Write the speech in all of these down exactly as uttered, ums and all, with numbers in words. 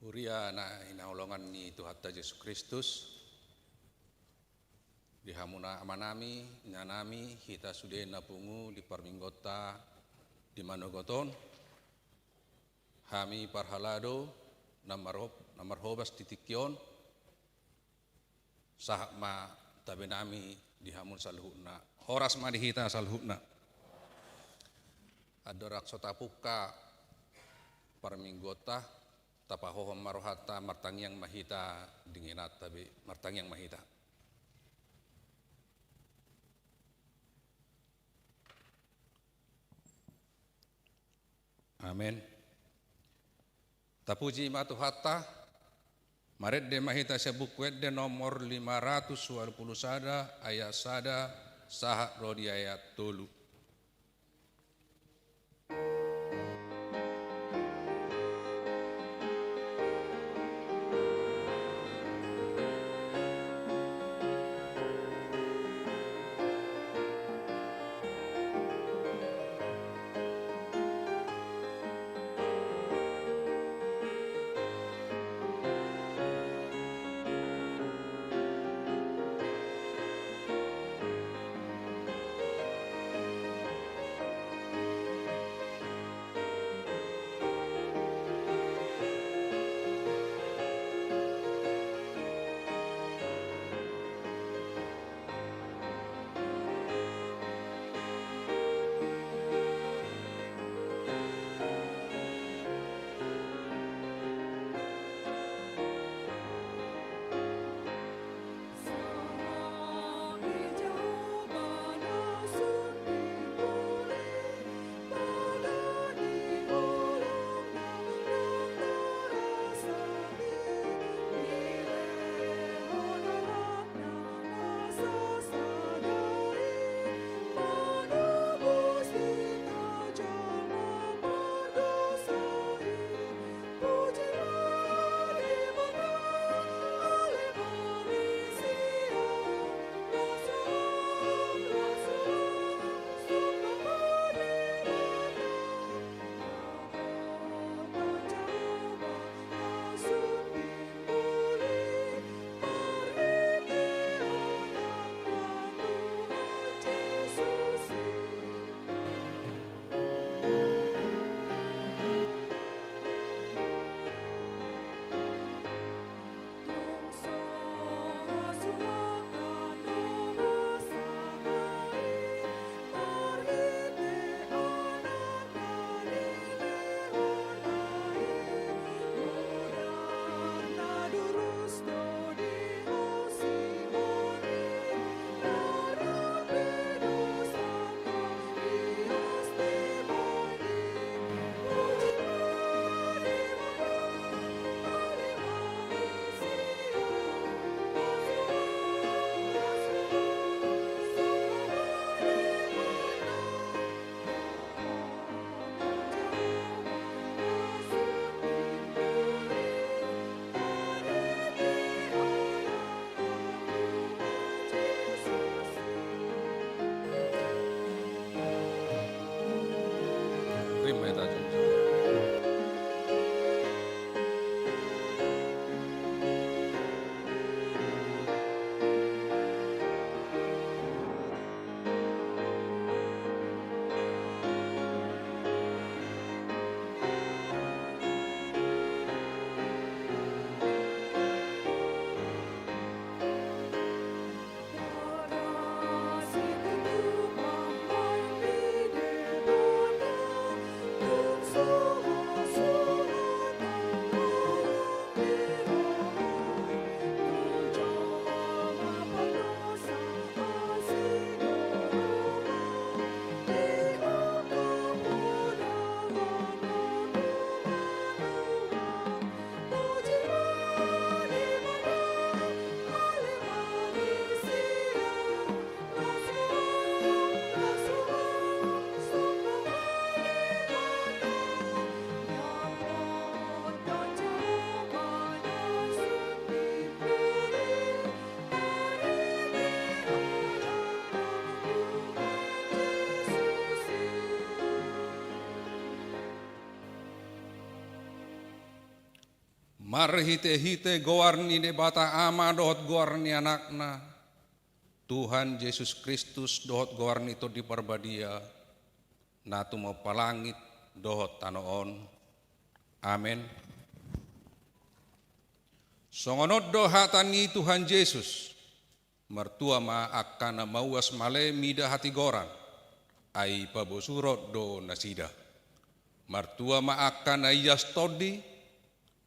Huria na hinaholongan ni Tuhanta Jesus Kristus, di hamuna amanami, inanami, hita sude na pungu di parmingguonta di manogot on, hami parhalado na marhob-, na marhobas di tingki on, sahat ma tabenami di hamu saluhutna. Horas ma di hita saluhutna. Andorang so tapungka parmingguonta, tapahohom ma rohanta, martangiang ma hita di ingananta be, martangiang ma hita. Amen. Tapuji ma Tuhanta, marende ma hita sian Buku Ende nomor lima ratus ualu pulu sada, ayat sada sahat ro di ayat tolu. Marhite-hite goar ni Debata Ama dohot goar ni Anakna, Tuhan Jesus Kristus, dohot goar ni Tondi Parbadia, na tumompa langit dohot tano on. Amen. Songon on do hata ni Tuhan Jesus: Martua ma angka na mauas male mida hatigoran, ai pabosuron do nasida. Martua ma angka na ias tondi,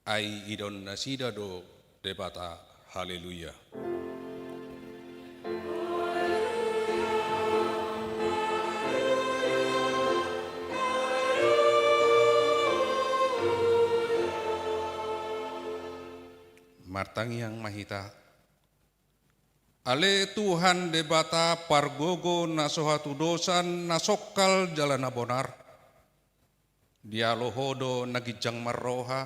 ai idaon nasida do Debata. Haleluya. Martangiang ma hita. Ale Tuhan Debata pargogo na so hatudosan, na songkal jala na bonar, dialo Ho do na ginjang marroha,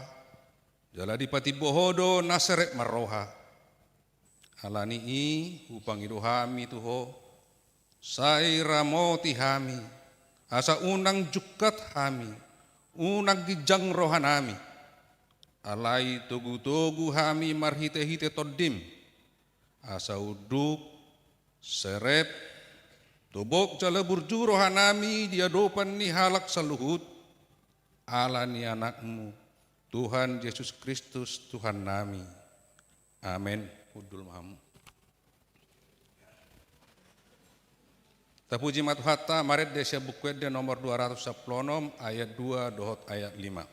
jala dipatimbo Ho do na serep marroha. Ala ni i hupangido hami tu Ho, sai ramoti hami, asa unang jungkat hami, unang ginjang rohanami. Alai togu-togu hami marhite-hite Tondim, asa unduk, serep, tobok jala burju rohanami di adopan ni halak saluhut, ala ni Anakmu, Tuhan Jesus Kristus, Tuhannami. Amen. Hundul ma hamu. Tapuji ma Tuhanta, marende sian Buku Ende nomor dua ratus sampulu onom, ayat dua dohot ayat lima.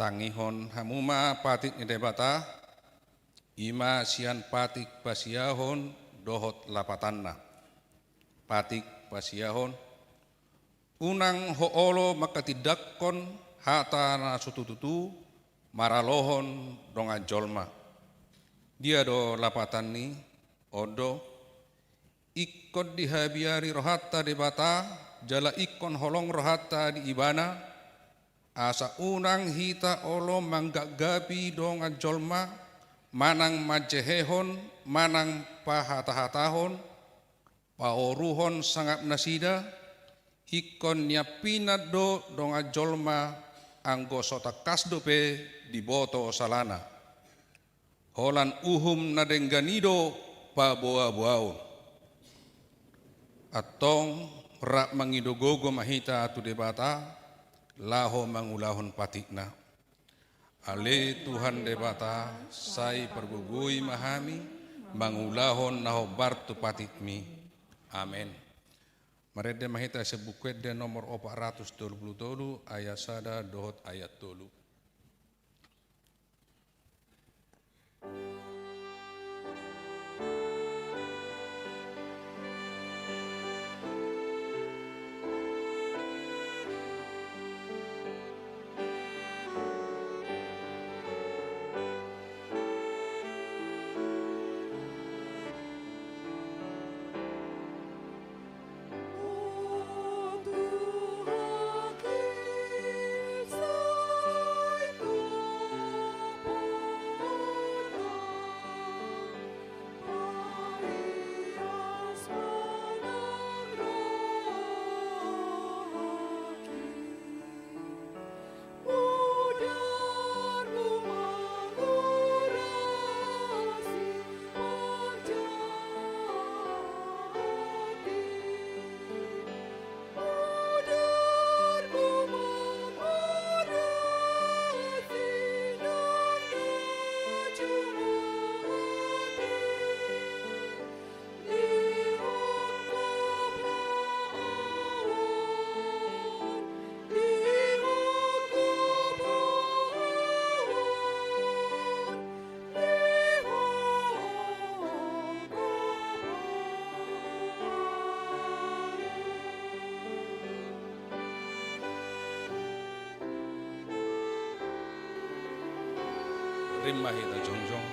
Tangihon hamu ma patik ni Debata, i ma sian patik pasiahon dohot lapatanna. Patik pasiahon. Unang ho olo manghatindanghon hata na so tutu maralohon dongan jolma. Dia do lapatan ni on do: Ingkon dihabiari rohanta Debata, jala ingkon holong rohanta di Ibana, asa unang hita olo manggapgapi dongan jolma, manang manjehehon, manang pahatahatahon, paoruhon sangap nasida. Ingkon niampinan do dongan jolma, anggo so tangkas dope diboto salana. Holan uhum na denggan i do paboaboaon. Antong rap mangido gogo ma hita tu Debata, laho mangulahon patikna. Ale Tuhan Debata, sai pargogoi ma hami mangulahon na hombar tu patikmi. Amen. Marende ma hita sian Buku Ende nomor opat ratus tolu pulu tolu, ayat sada dohot ayat tolu. Rap ma hita jongjong.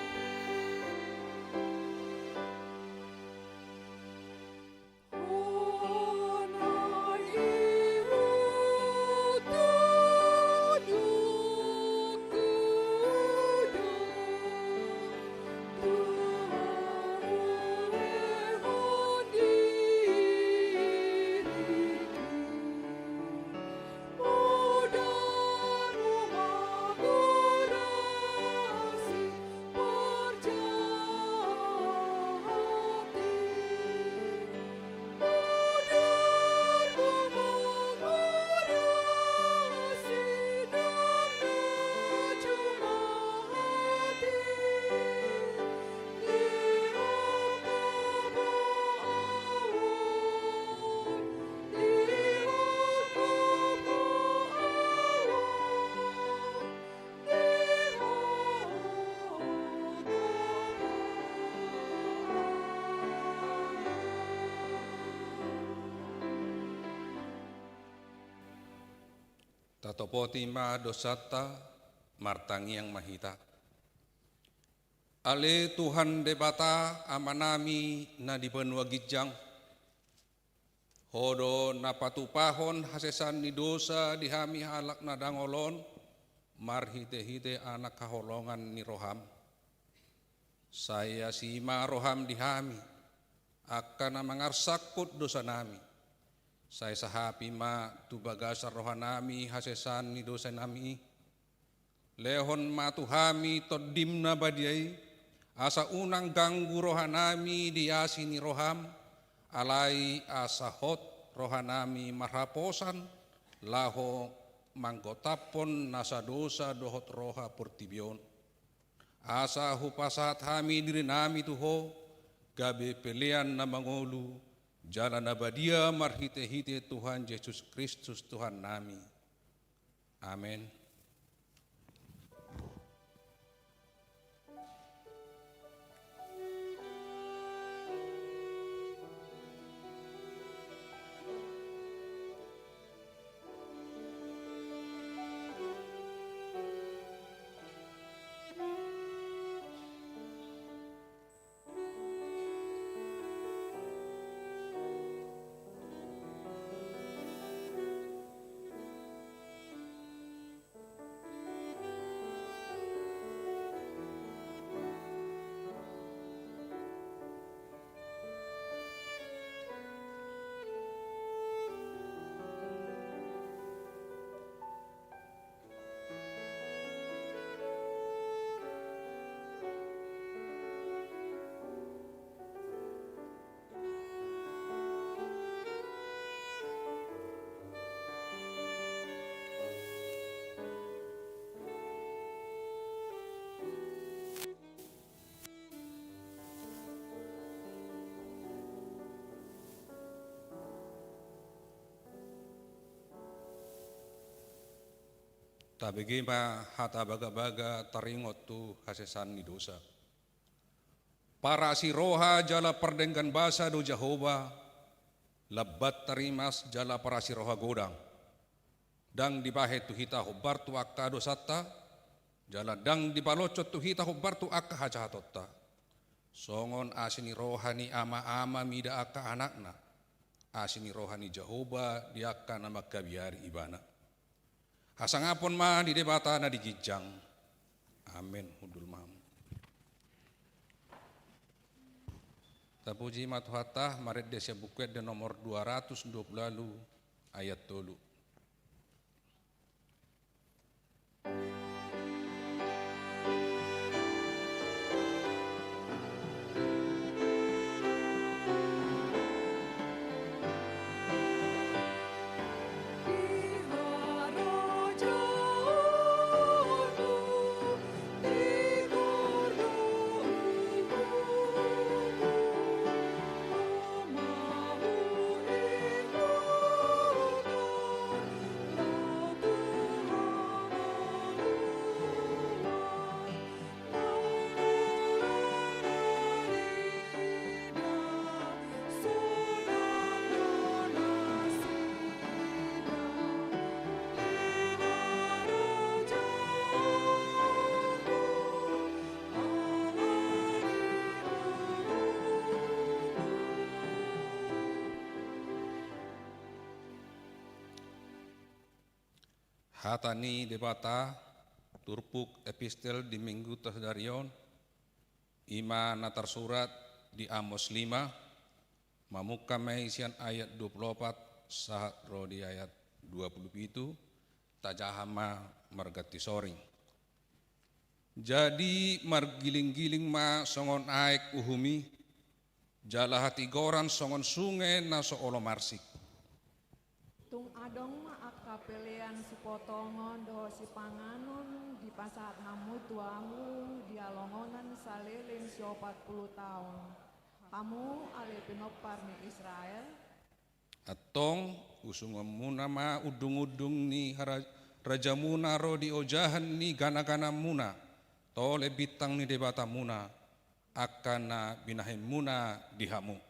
Tatopoti ma dosanta, martangiang ma hita. Ale Tuhan Debata, Amanami na di banua ginjang, Ho do na patupahon hasesaan ni dosa di hami halak na dangol on, marhitehite Anak haholongan ni roham. Sai asi ma roham di hami, angka na mangarsangkut dosanami. Sai sahapi ma tu bagasan rohanami hasesaan ni dosanami i. Lehon ma tu hami Tondim na badia i, asa unang ganggu rohanami di asi ni roham, alai asa hot rohanami marhaposan, laho manggotaphon nasa dosa dohot roha portibi on. Asa hupasahat hami dirinami tu Ho, gabe pelean na mangolu, jala na badia marhitehite Tuhan Jesus Kristus Tuhannami. Amen. Tabege ma hata bagabaga taringot tu hasesaan ni dosa. Parasi roha jala pardenggan basa do Jahowa, lambat tarimas jala parasi roha godang. Ndang dibahen tu hita hombar tu angka dosanta, jala ndang dipaloncon tu hita hombar tu angka hajahatonta. Songon asi ni roha ni ama-ama mida angka anakna, asi ni roha ni Jahowa di angka na mangkabiari ibana. Hasangapon ma di Debata na di ginjang. Amen. Hundul ma hamu. Tapuji ma Tuhanta, marende sian Buku Ende nomor dua ratus dua puluh ualu, ayat tolu. Hata ni Debata, turpuk epistel di Minggu sadari on, i ma na tarsurat di Amos lima, mamungka ma i sian ayat dua pulu opat sahat ro di ayat dua pulu pitu, tajaha ma marganti soring. Jadi margiling-giling ma songon aek uhum i, jala hatigoran songon sunge na so olo marsik. Tung adong ma angka pelean sipotongon dohot sipanganon dipasahat hamu tu ahu di halongonan saleleng siopat pulu taon, hamu ale pinompar ni Israel? Antong, usungonmuna ma undung-undung ni hara-, rajamuna ro di ojahan ni gana-ganamuna, tole bintang ni Debatamuna, angka na binahenmuna di hamu.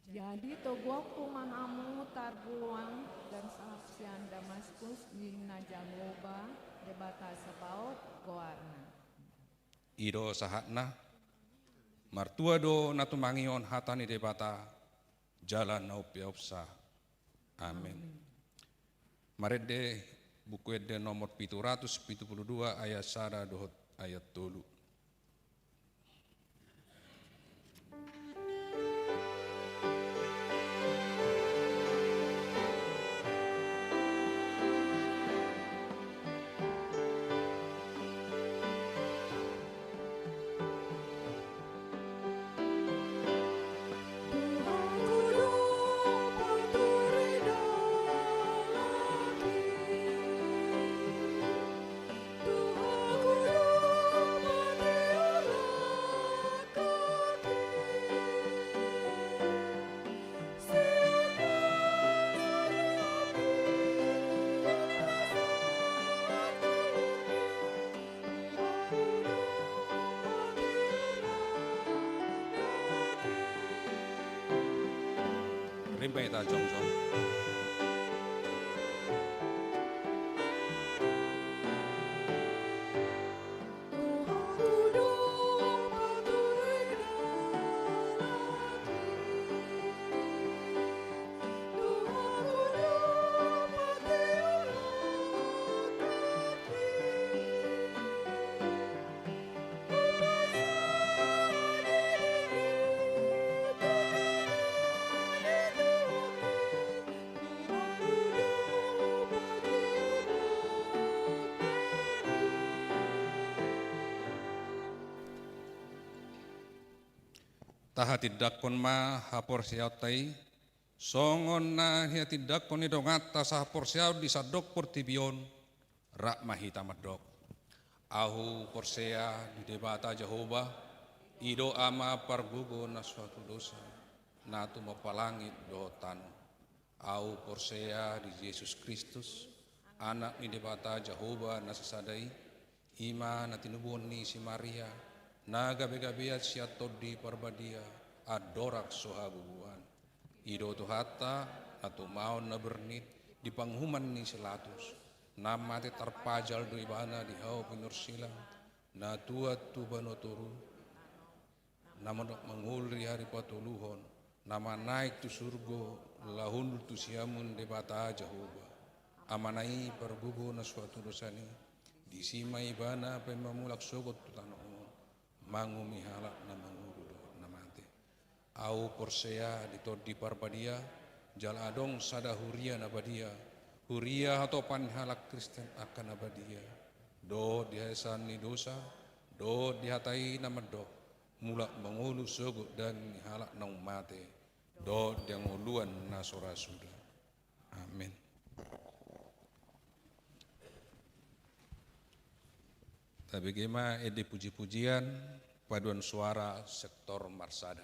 Jadi toguonku ma hamu tarbuang dan sahap sian Damaskus, ninna Jahowa, Debata Sabaot goarna. I do sahatna. Martua do na tumangihon hata ni Debata, jala na umpeopsa. Amen. Amen. Marende Buku Ende nomor pitu ratus pitu pulu dua, ayat sada dohot ayat tolu. Rimba hita jongjong. Tahatindangkon ma haporseaonta i, songon na nihatindangkon ni donganta sahaporseaon di sandok portibi on, rap ma hita mandok. Ahu porsea di Debata Jahowa, i do Ama pargogo na so hatudosan, na tumompa langit dohot tano. Ahu porsea di Jesus Kristus, Anak ni Debata Jahowa na sasada i, i ma na tinubuhon ni si Maria, na gabe-gabean sian Tondi Parbadia, andorang so habubuhan. I do Tuhanta, na tumaon na bernit di panguhuman ni si Latus, na mate tarpajal do ibana di hau pinursilang, na tuat tu banua toru, na mandok mangolu di ari patoluhon, na manaek tu surgo, laho hundul tu siamun Debata Jahowa. Amana i pargogo na so hatudosan i, disi ma ibana paima mulak sogot tu tano on, manguhumi halak na mangolu dohot na mate. Ahu porsea di Tondi Parbadia, jala adong sada huria na badia, huria hatopan ni halak Kristen angka na badia, dohot di haesaan ni dosa, dohot di hata i na mandok, mulak mangolu sogot daging ni halak naung mate, dohot di hangoluan na so ra suda. Amen. Tabege ma ende puji-pujian, paduan suara sektor marsada.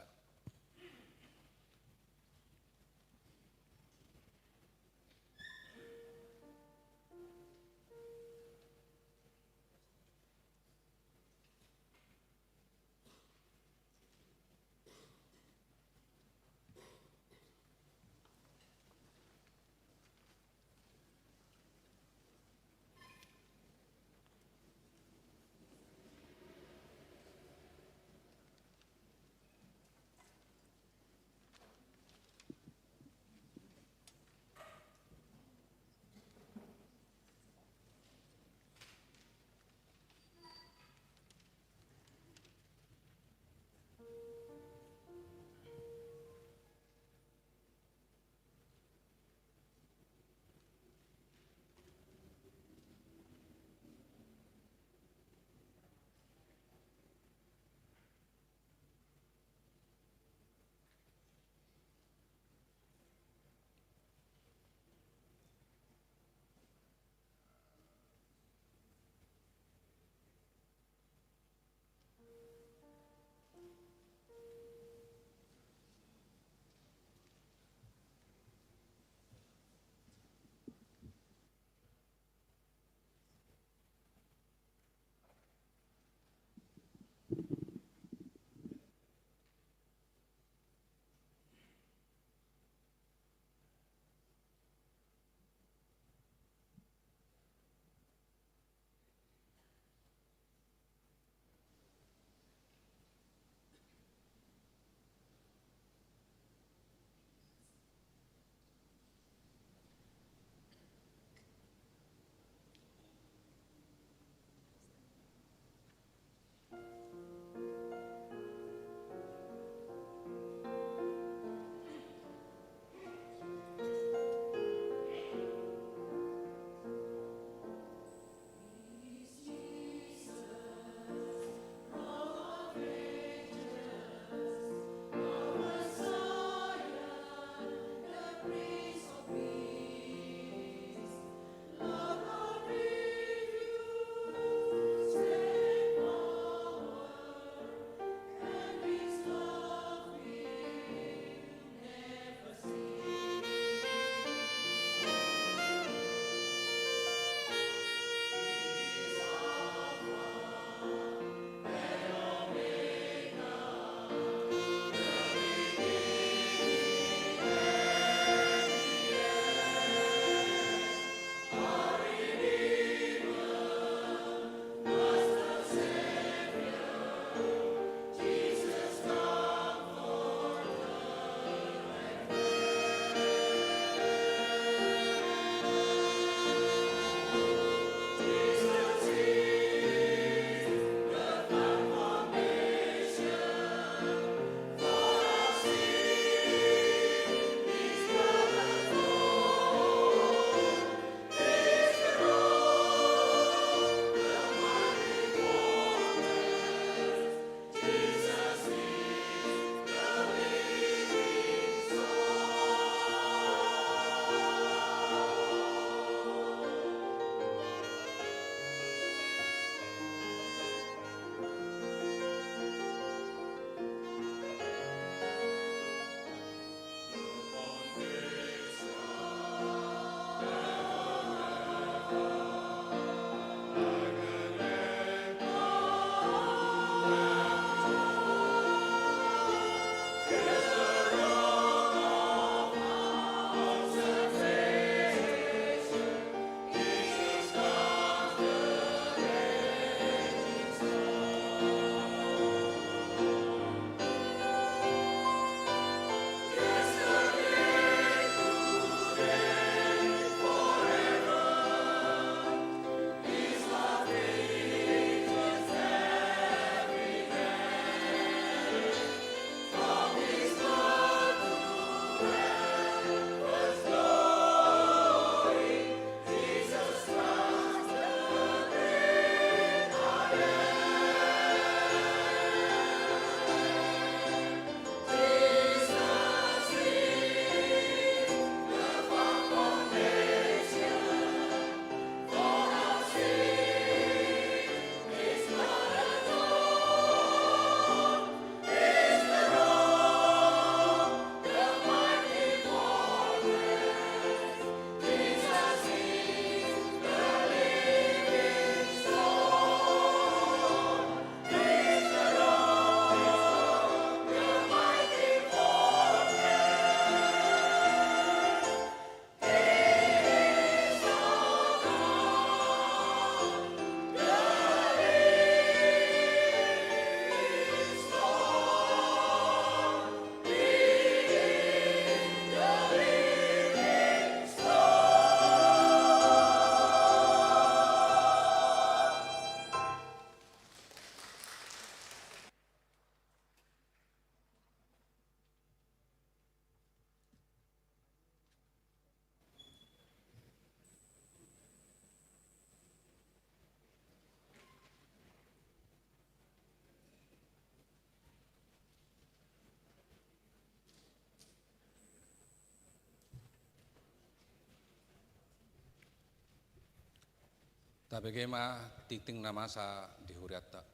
Tabege ma tingting na masa di hurianta.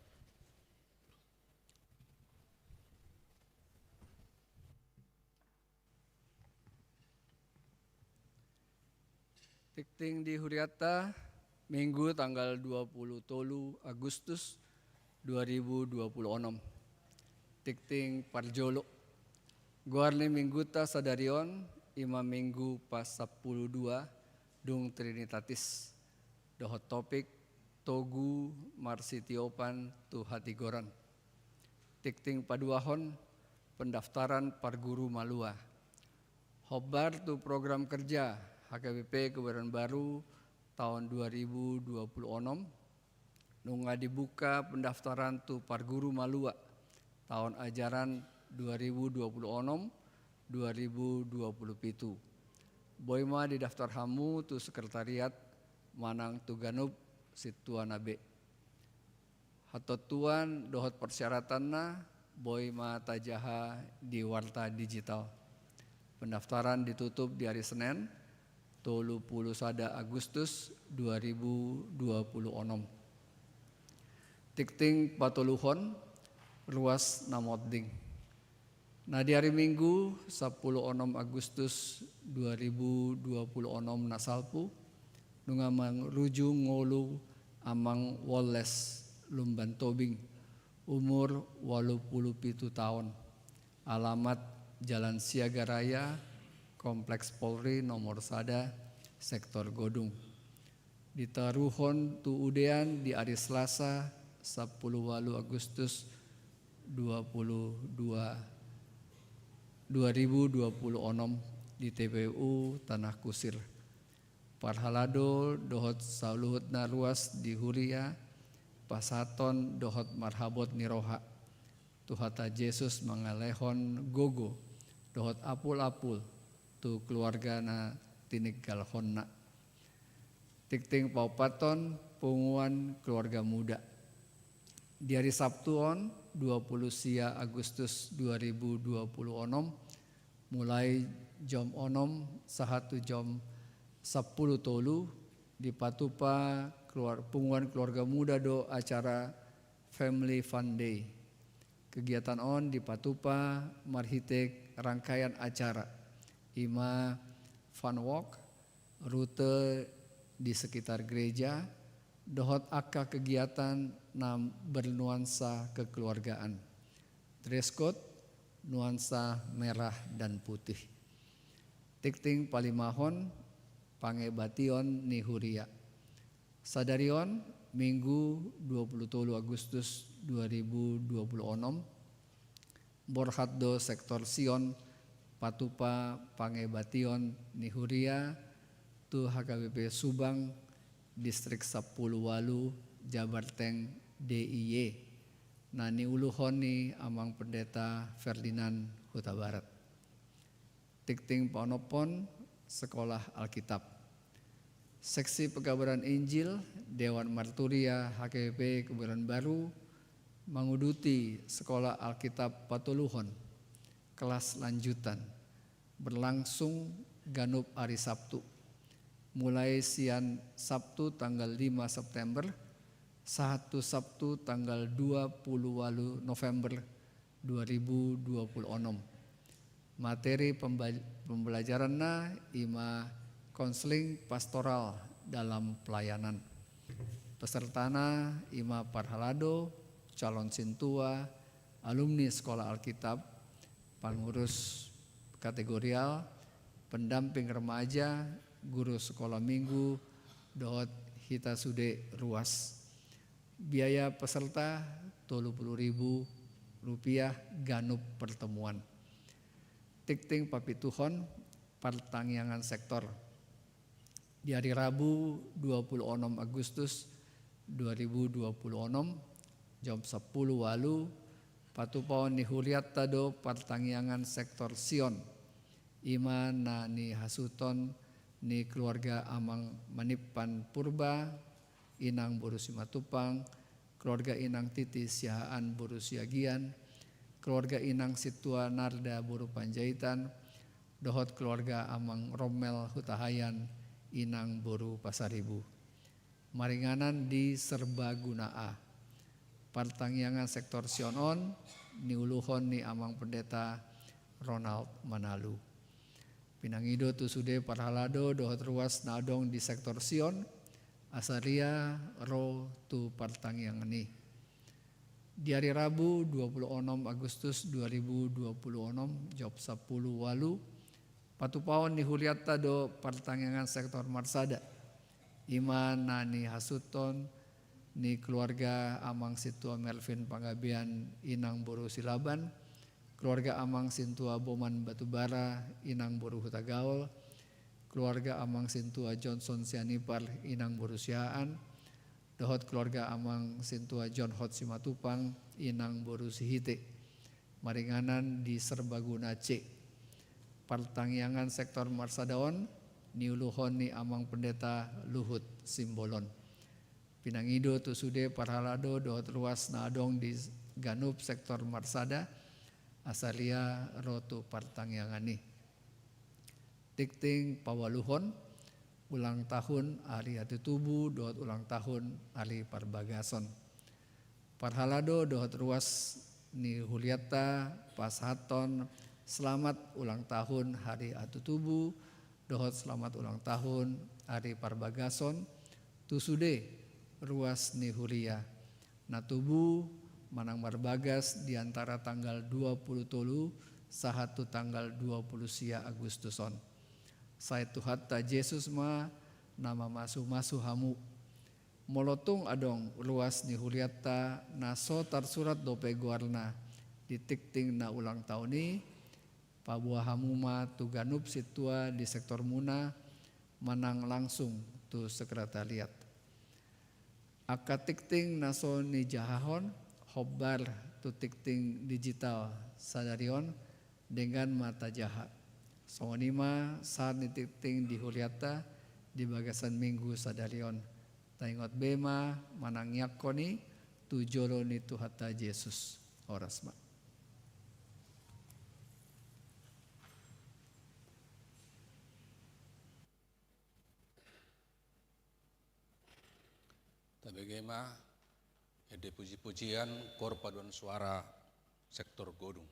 Tingting di hurianta, Minggu tanggal dua puluh tolu Agustus dua ribu dua puluh onom. Tingting parjolo. Goar ni Mingguta sadari on ima Minggu pas sampulu dua dung Trinitatis. Dohot topik: Togu marsitiopan tu hatigoran. Tingting paduahon, pendaftaran parguru malua. Hombar tu program kerja H K B P Kebayoran Baru taon dua ribu dua puluh onom, nunga dibuka pendaftaran tu parguru malua taon ajaran dua ribu dua puluh onom dua ribu dua puluh pitu. Boi ma didaftar hamu tu sekretariat manang tu ganup sintuana be. Hatontuan dohot persyaratanna boi ma tajaha di warta digital. Pendaftaran ditutup di ari Senen, tolu puluh sada Agustus dua ribu dua puluh onom. Tingting patoluhon, ruas na monding. Na di ari Minggu sampulu onom Agustus dua ribu dua puluh onom na salpu, nunga marujung ngolu Amang Woles Lumban Tobing, umur ualu pulu pitu taon. Alamat Jalan Siaga Raya, Kompleks Polri nomor sada, Sektor Godung. Ditaruhon tu udean di ari Selasa sampulu ualu Agustus dua puluh dua, dua ribu dua puluh onom di T P U Tanah Kusir. Parhalado dohot saluhutna ruas di huria pasahathon dohot marhabot ni roha. Tuhanta Jesus mangalehon gogo dohot apul-apul tu keluarga na tininggalhonna. Tingting paopathon, punguan keluarga muda. Di ari Sabtu on, dua puluh sia Agustus dua ribu dua puluh onom, mulai jom onom sahat tu jom sampulu tolu, dipatupa keluar-, punguan keluarga muda do acara Family Fun Day. Kegiatan on dipatupa marhite rangkaian acara, ima fun walk, rute di sekitar gereja, dohot angka kegiatan na bernuansa kekeluargaan. Dress code, nuansa merah dan putih. Tingting palimahon, pangebation ni huria. Sadari on, Minggu dua puluh tolu Agustus dua ribu dua puluh onom, borhat do Sektor Sion patupa pangebation ni huria tu H K B P Subang, Distrik sampulu ualu, Jabarteng D I Y, na niuluhon ni Amang Pendeta Ferdinand Hutabarat. Tingting paonomhon, sekolah Alkitab. Seksi Pekabaran Injil Dewan Marturia H K B P Kebayoran Baru manguduti sekolah Alkitab patoluhon, kelas lanjutan, berlangsung ganup ari Sabtu, mulai sian Sabtu tanggal lima September sahat tu Sabtu tanggal dua puluh ualu November dua ribu dua puluh onom. Materi pemba-, pembelajaranna ima konseling pastoral dalam pelayanan. Pesertana ima parhalado, calon sintua, alumni Sekolah Alkitab, pangurus kategorial, pendamping remaja, guru sekolah minggu, dohot hita sude ruas. Biaya peserta tolu puluh ribu rupiah ganup pertemuan. Tingting papituhon, partangiangan sektor. Di ari Rabu dua puluh onom Agustus dua ribu dua puluh onom, jom sampulu ualu, patupaon ni hurianta do partangiangan sektor Sion, ima na nihasuhuton ni keluarga Amang Manimpan Purba, Inang boru Simatupang, keluarga Inang Titi Siahaan boru Siagian, keluarga Inang Sintua Narda boru Panjaitan, dohot keluarga Amang Rommel Hutahaean, Inang boru Pasaribu. maringanan di Serbaguna A. Partangiangan sektor Sion on niuluhon ni Amang Pendeta Ronald Manalu. Pinangido tu sude parhalado dohot ruas na adong di sektor Sion, asa ria ro tu partangiangan i. Di ari Rabu dua puluh onom Agustus dua ribu dua puluh onom, jam sampulu ualu, patupaon ni hulianta do partangiangan sektor marsada. I ma na nihasuthon ni keluarga Amang Sintua Melvin Panggabean inang boru Silaban, keluarga Amang Sintua Boman Batubara inang boru Hutagaol, keluarga Amang Sintua Johnson Sianipar inang boru Siahaan, dohot keluarga Amang Sintua John Hot Simatupang inang boru Sihite, maringanan di Serbaguna C. Partangiangan sektor marsada on niuluhon ni Amang Pendeta Luhut Simbolon. Pinangido tu sude parhalado dohot ruas na adong di ganup sektor marsada, asa ria ro tu partangiangan i. Tingting paualuhon, ulang tahun ari hatutubu dohot ulang tahun ari parbagason. Parhalado dohot ruas ni hulianta pasahathon selamat ulang tahun ari hatutubu dohot selamat ulang tahun ari parbagason tu sude ruas ni huria na tubu manang marbagas di antara tanggal dua puluh tolu sahat tu tanggal dua puluh sia Agustus on. Sai Tuhanta Jesus ma na mamasumasu hamu. Molo tung adong ruas ni hulianta na so tarsurat dope goarna di tingting na ulang tahun i, paboa hamu ma tu ganup sintua di sektormuna manang langsung tu sekretariat. Angka tingting na so nijahahon hombar tu tingting digital sadari on, denggan ma tajaha. Songon i ma sahat ni tingting di hulianta di bagasan minggu sadari on. Taingot be ma manangiangkon i tu jolo ni Tuhanta Jesus. Horas ma. Tabege ma ende pujipujian, koor paduan suara sektor Godung.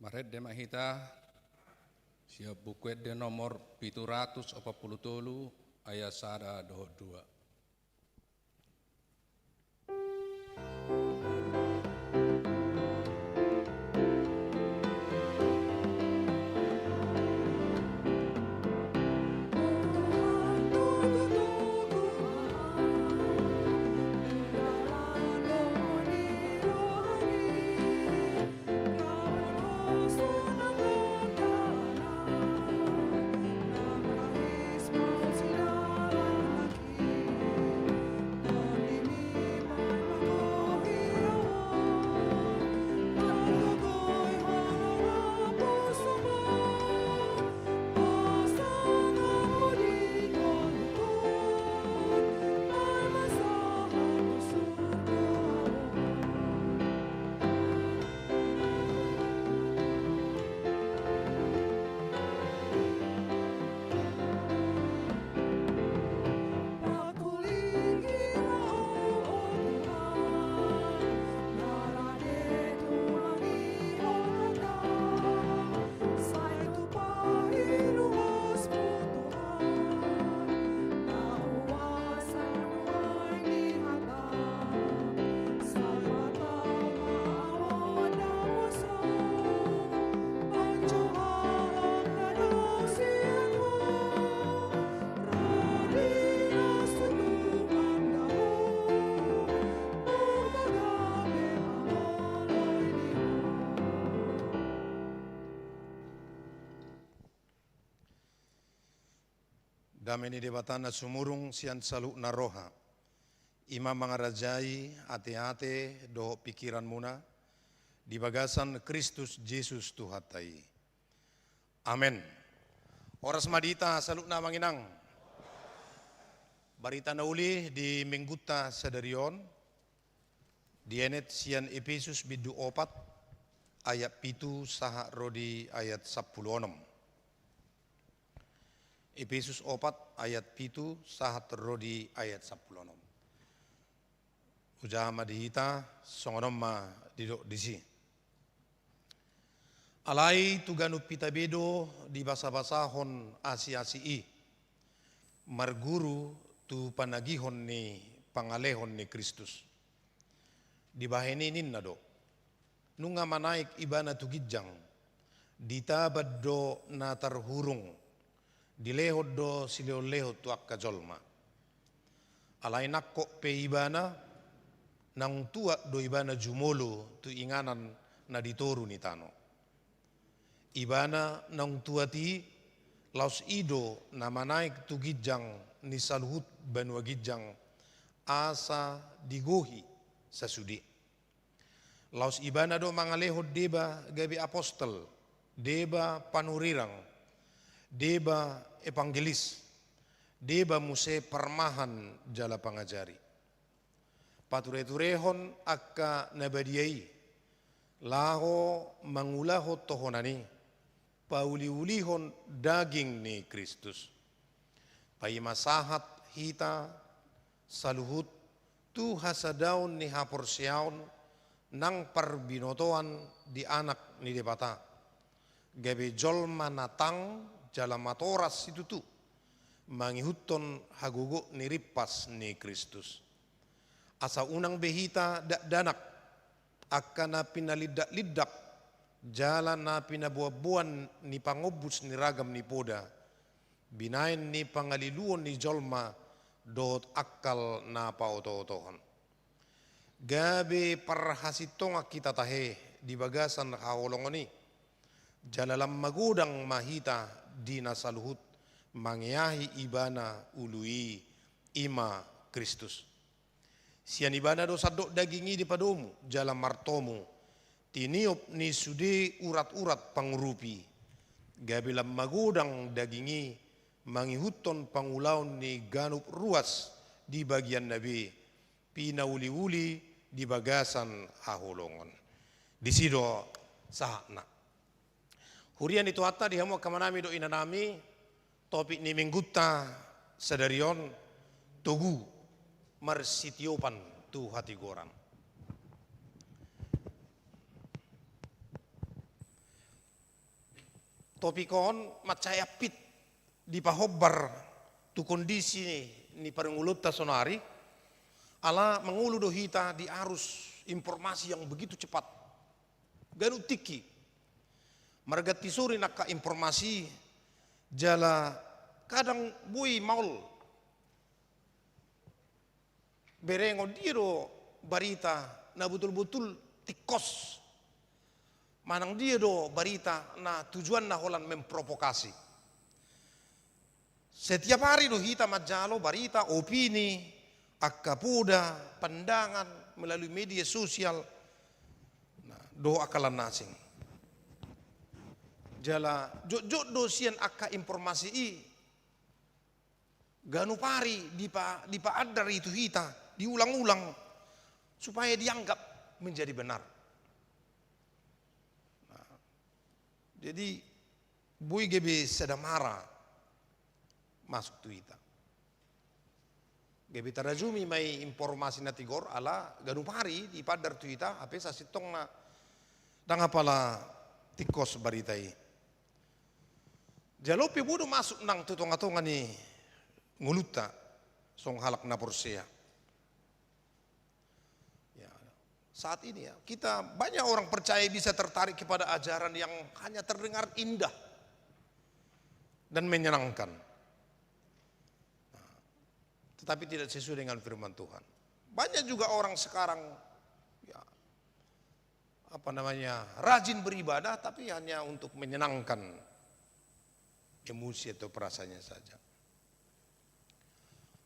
Marende ma hita sian Buku Ende nomor pitu ratus opat pulu tolu, ayat sada dohot dua. Dame ni Debata na sumurung sian saluhutna roha, i ma mangarajai ateate dohot pingkiranmuna di bagasan Kristus Jesus Tuhanta i. Amen. Horas ma di hita saluhutna amang inang. Barita na uli di Minggunta sadari on, dienet sian Epesus bindu opat, ayat pitu sahat ro di ayat sampulu onom. Epesus opat ayat pitu sahat ro di ayat sampulu onom. Hujaha ma di hita, songon on ma didok disi. Alai tu ganup hita be do dibasabasahon asiasi i, marguru tu panagihon ni pangalehon ni Kristus. Dibahen i ninna do: Nunga manaek Ibana tu ginjang, ditaban do na tarhurung, dilehon do silehonlehon tu angka jolma. Alai nangkok pe Ibana, naung tuat do Ibana jumolo tu inganan na di toru ni tano. Ibana naung tuat i, laos i do na manaek tu ginjang ni saluhut banua ginjang, asa digohi sasude. Laos Ibana do mangalehon deba gabe apostel, deba panurirang, deba evangelis, deba muse parmahan jala pangajari. Patureturehon angka na badia i, laho mangulahon tohonan i, pauliulihon daging ni Kristus. Paima sahat hita saluhut tu hasadaon ni haporseaon nang parbinotoan di Anak ni Debata, gabe jolma na tang jala matoras situtu, mangihuthon hagogoon ni rimpas ni Kristus. Asa unang be hita dakdanak, angka na pinalindaklindak, jala na pinaboanboan ni pangombus ni ragam ni poda, binaen ni pangaliluon ni jolma dohot angkal na paotootohon. Gabe parhasintongan hita tahe di bagasan haholongon i, jala lam magodang ma hita di na saluhut mangeahi Ibana ulu i, i ma Kristus. Sian Ibana do sandok daging i dipadomu jala martomu, tiniop ni sude uraturat pangurupi, gabe lam magodang daging i mangihuthon pangulaon ni ganup ruas di bagianna be, pinauliuli di bagasan haholongon. Disi do sahatna. Huria ni Tuhanta, di hamu angka amanami dohot inanami, topik ni Minggunta sadari on, togu marsitiopan tu hatigoran. Topik on mansai ampit dipahombar tu kondisi ni parngoluonta saonari, ala mangolu do hita di arus informasi yang begitu cepat. Ganup tingki. Marganti sori angka informasi, jala kadang boi maol berengon dia do barita na botul-botul tingkos. Manang dia do barita na tujuanna holan memprovokasi. Setiap hari do hita manjalo barita, opini, angka poda, pandangan melalui media sosial, nah, dohot angka na asing. Jala jotjot do sian angka informasi i ganup ari dipa-, dipaandar i tu hita, diulang-ulang, supaya dianggap menjadi benar. Nah, jadi boi gabe sada mara masuk tu hita. Gabe tarajumi ma i informasi na tigor, ala ganup ari dipaandar tu hita, hape sasintongna ndang apala tingkos barita i. Jala on pe boi do masuk nang tu tonga-tonga ni ngolunta songon halak na porsea. Ya, saat ini ya, kita banyak orang percaya bisa tertarik kepada ajaran yang hanya terdengar indah dan menyenangkan. Nah, tetapi tidak sesuai dengan firman Tuhan. Banyak juga orang sekarang, ya, apa namanya, rajin beribadah, tapi hanya untuk menyenangkan emosi atau perasaannya saja.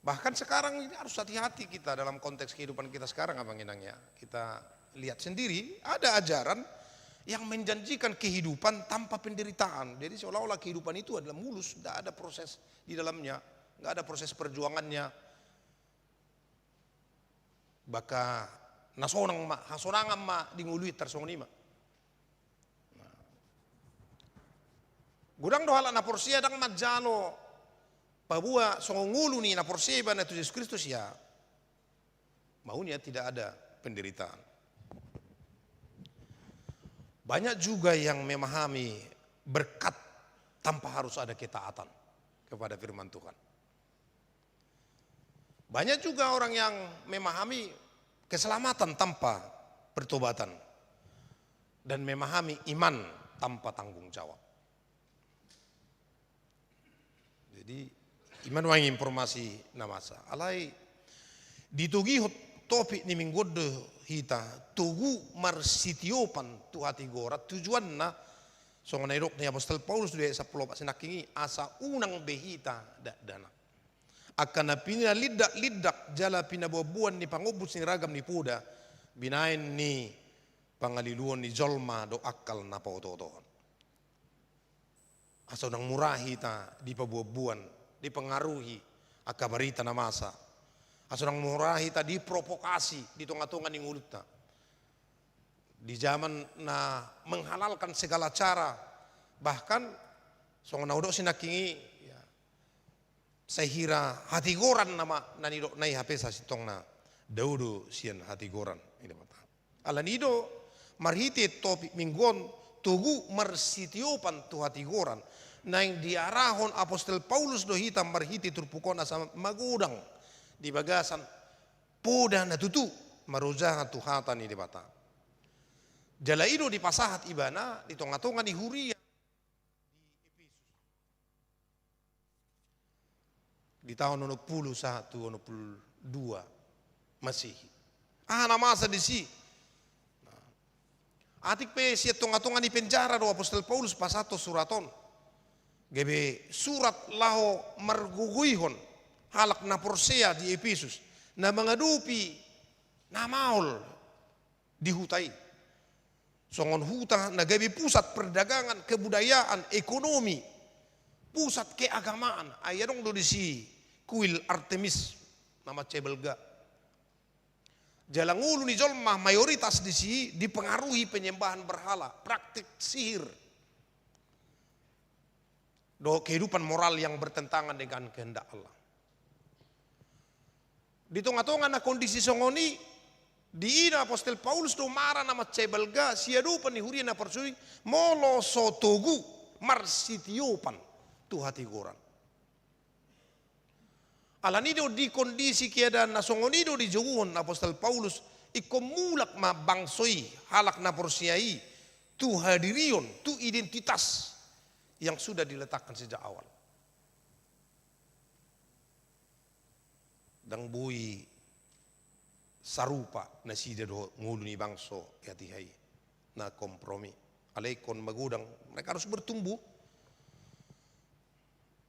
Bahkan sekarang ini harus hati-hati kita dalam konteks kehidupan kita sekarang, Abang Inang, ya. Kita lihat sendiri, ada ajaran yang menjanjikan kehidupan tanpa penderitaan. Jadi seolah-olah kehidupan itu adalah mulus, tidak ada proses di dalamnya, nggak ada proses perjuangannya. Bahkan na sonang ma, hasonangan ma di ngolu i tarsongon i ma. Nah. Godang do halak na porsea ndang manjalo paboa songon ngolu ni na porsea ibana tu Jesus Kristus, ya. Maunya tidak ada penderitaan. Banyak juga yang memahami berkat tanpa harus ada ketaatan kepada firman Tuhan. Banyak juga orang yang memahami keselamatan tanpa pertobatan dan memahami iman tanpa tanggung jawab. Jadi, i ma nuaeng informasi na masa. Alai ditogihon topik ni minggu on do hita, togu marsitiopan tu hatigoran, tujuanna songon na nidok ni apostel Paulus di ayat sampulu opat sinangkin i, asa unang be hita dakdanak. Angka na pinalindak-lindak jala pinaboan-boan ni pangombus ni ragam ni poda, binaen ni pangaliluon ni jolma dohot angka na paoto-otohon. Asa unang mura hita dipaboan-boan, dipengaruhi angka barita na masa. Asa unang mura hita diprovokasi di tonga-tonga ni ngolunta. Di zaman na menghalalkan segala cara, bahkan songon na hudok sinangkin i, ya, sai hira hatigoran nama na nidokna i, hape sasintongna dao do sian hatigoran ni Debata. Alani i do marhite topik minggu on, togu marsitiopan tu hatigoran, naeng diarahon apostel Paulus do hita marhite turpuk on asa magodang di bagasan poda na tutu marojahan tu hata ni Debata. Jala i do dipasahat ibana di tonga-tonga ni huria di Epesus. Di taon onom pulu sahat tu onom pulu dua Masehi. Aha na masa disi? Nah, atik pe sian tonga-tonga ni penjara do apostel Paulus pasahathon surat on. Gabe surat laho margogoihon halak na porsea di Epesus na mangadopi na maol di huta i. Songon huta na gabe pusat perdagangan, kebudayaan, ekonomi, pusat keagamaan. Ai adong do disi kuil Artemis na mansai balga. Jala ngolu ni jolma mayoritas disi dipengaruhi penyembahan berhala, praktik sihir, dohot kehidupan moral yang bertentangan dengan kehendak Allah. Di tonga-tonga na kondisi songon i, diida apostel Paulus do mara na mansai balga siadopan ni huria na porsea i, molo so togu marsitiopan tu hatigoran. Alani do di kondisi keadaan na songon i do dijoguhon apostel Paulus, ingkon mulak ma bangso i, halak na porsea i, tu hadirion, tu identitas yang sudah diletakkan sejak awal. Ndang boi sarupa nasida dohot ngolu ni bangso i hatiha i na kompromi. Alai ingkon magodang, mereka harus bertumbuh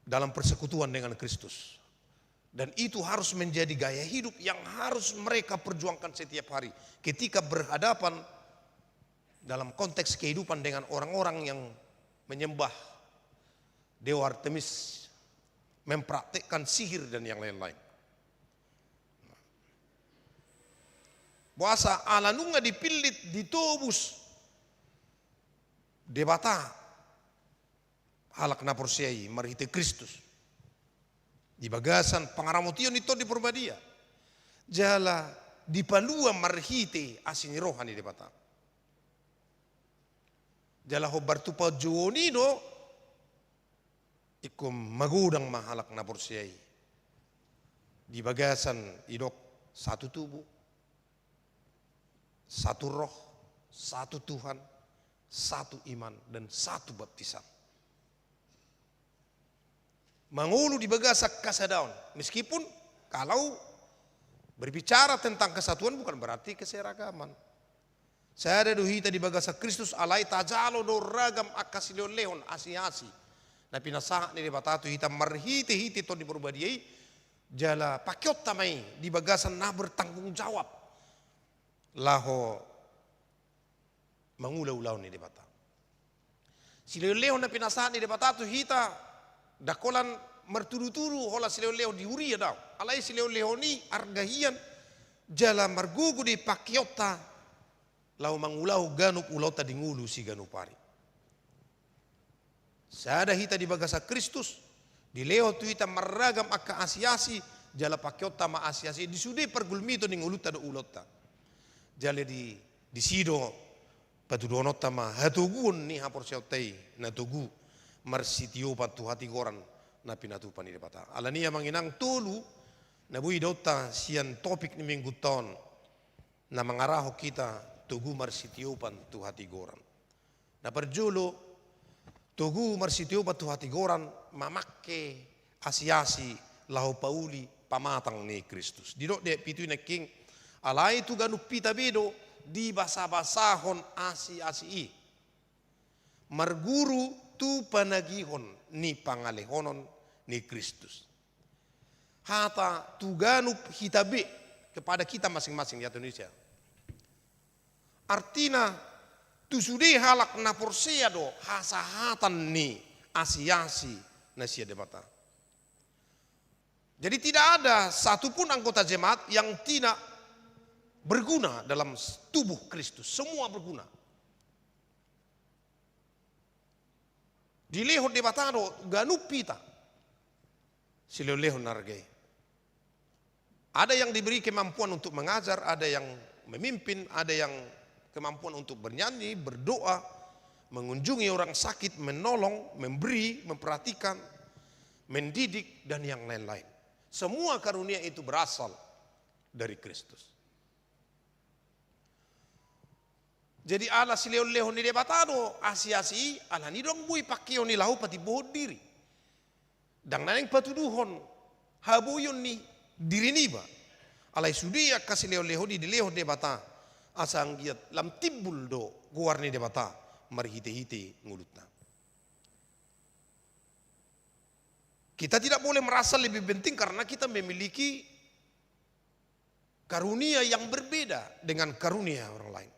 dalam persekutuan dengan Kristus. Dan itu harus menjadi gaya hidup yang harus mereka perjuangkan setiap hari. Ketika berhadapan dalam konteks kehidupan dengan orang-orang yang menyembah Dewa Artemis, mempraktekkan sihir dan yang lain-lain. Boasa? Ala nunga dipillit, ditobus Debata halak na porsea i marhite Kristus di bagasan pangaramotion ni Tondi Porbadia, jala dipalua marhite asi ni roha ni Debata. Jala hombar tu panjouon i do ingkon magodang ma halak na porsea i di bagasan, didok, satu tubuh, satu roh, satu Tuhan, satu iman, dan satu baptisan. Mangolu di bagasan hasadaon, meskipun kalau berbicara tentang kesatuan bukan berarti keseragaman. Sada do hita di bagasan Kristus, alai tajalo do ragam angka silehon-lehon, asi-asi na pinasahat ni Debata tu hita marhite-hite Tondi Porbadia i, jala pakeonta ma i di bagasan na bertanggung jawab laho mangula ulaon ni Debata. Silehon-lehon na pinasahat ni Debata tu hita, ndang holan martudu-tudu holan silehon-lehon di huria, daong. Alai silehon-lehon i arga hian, jala margogo do i pakeonta laho mangulahon ganup ulaonta di ngolu siganup ari. Sada hita di bagasan Kristus, dilehon tu hita marragam angka asi-asi, jala pakeonta ma asi-asi i di sude pargulmiton ni ngolunta dohot ulaonta. Jala di, disi do patuduhononta ma hatoguon ni haporseaonta i na togu marsitiopan tu hatigoran na pinatupa ni Debata. Alani i, amang inang, tolu na boi idaonta sian topik ni minggunta on na mangarahon hita togu marsitiopan tu hatigoran. Na parjolo, togu marsitiopan tu hatigoran mamangke asi-asi laho pauli pamatang ni Kristus. Didok di ayat pitu i nangkin, alai tu ganup hita be do dibasabasahon asi-asi i, marguru tu panagihon ni pangalehonon ni Kristus. Hata tu ganup hita be, kepada kita masing-masing, di Indonesia. Artina, tu sude halak na porsea do hasahatan ni asi-asi na sian Debata. Jadi tidak ada satupun anggota jemaat yang tidak berguna dalam tubuh Kristus. Semua berguna. Dilehon Debata do ganup hita silehon-lehon na arga i. Ada yang diberi kemampuan untuk mengajar, ada yang memimpin, ada yang kemampuan untuk bernyanyi, berdoa, mengunjungi orang sakit, menolong, memberi, memperhatikan, mendidik, dan yang lain-lain. Semua karunia itu berasal dari Kristus. Jadi ala silehon-lehon ni Debata do asi-asi i, alani i ndang boi pakeon i laho patimbohon diri. Ndang naeng patuduhon haboion ni diri niba. Alai sude angka silehon-lehon i dilehon Debata asa anggiat lam timbul do goar ni Debata marhite-hite ngolunta. Kita tidak boleh merasa lebih penting karena kita memiliki karunia yang berbeda dengan karunia orang lain.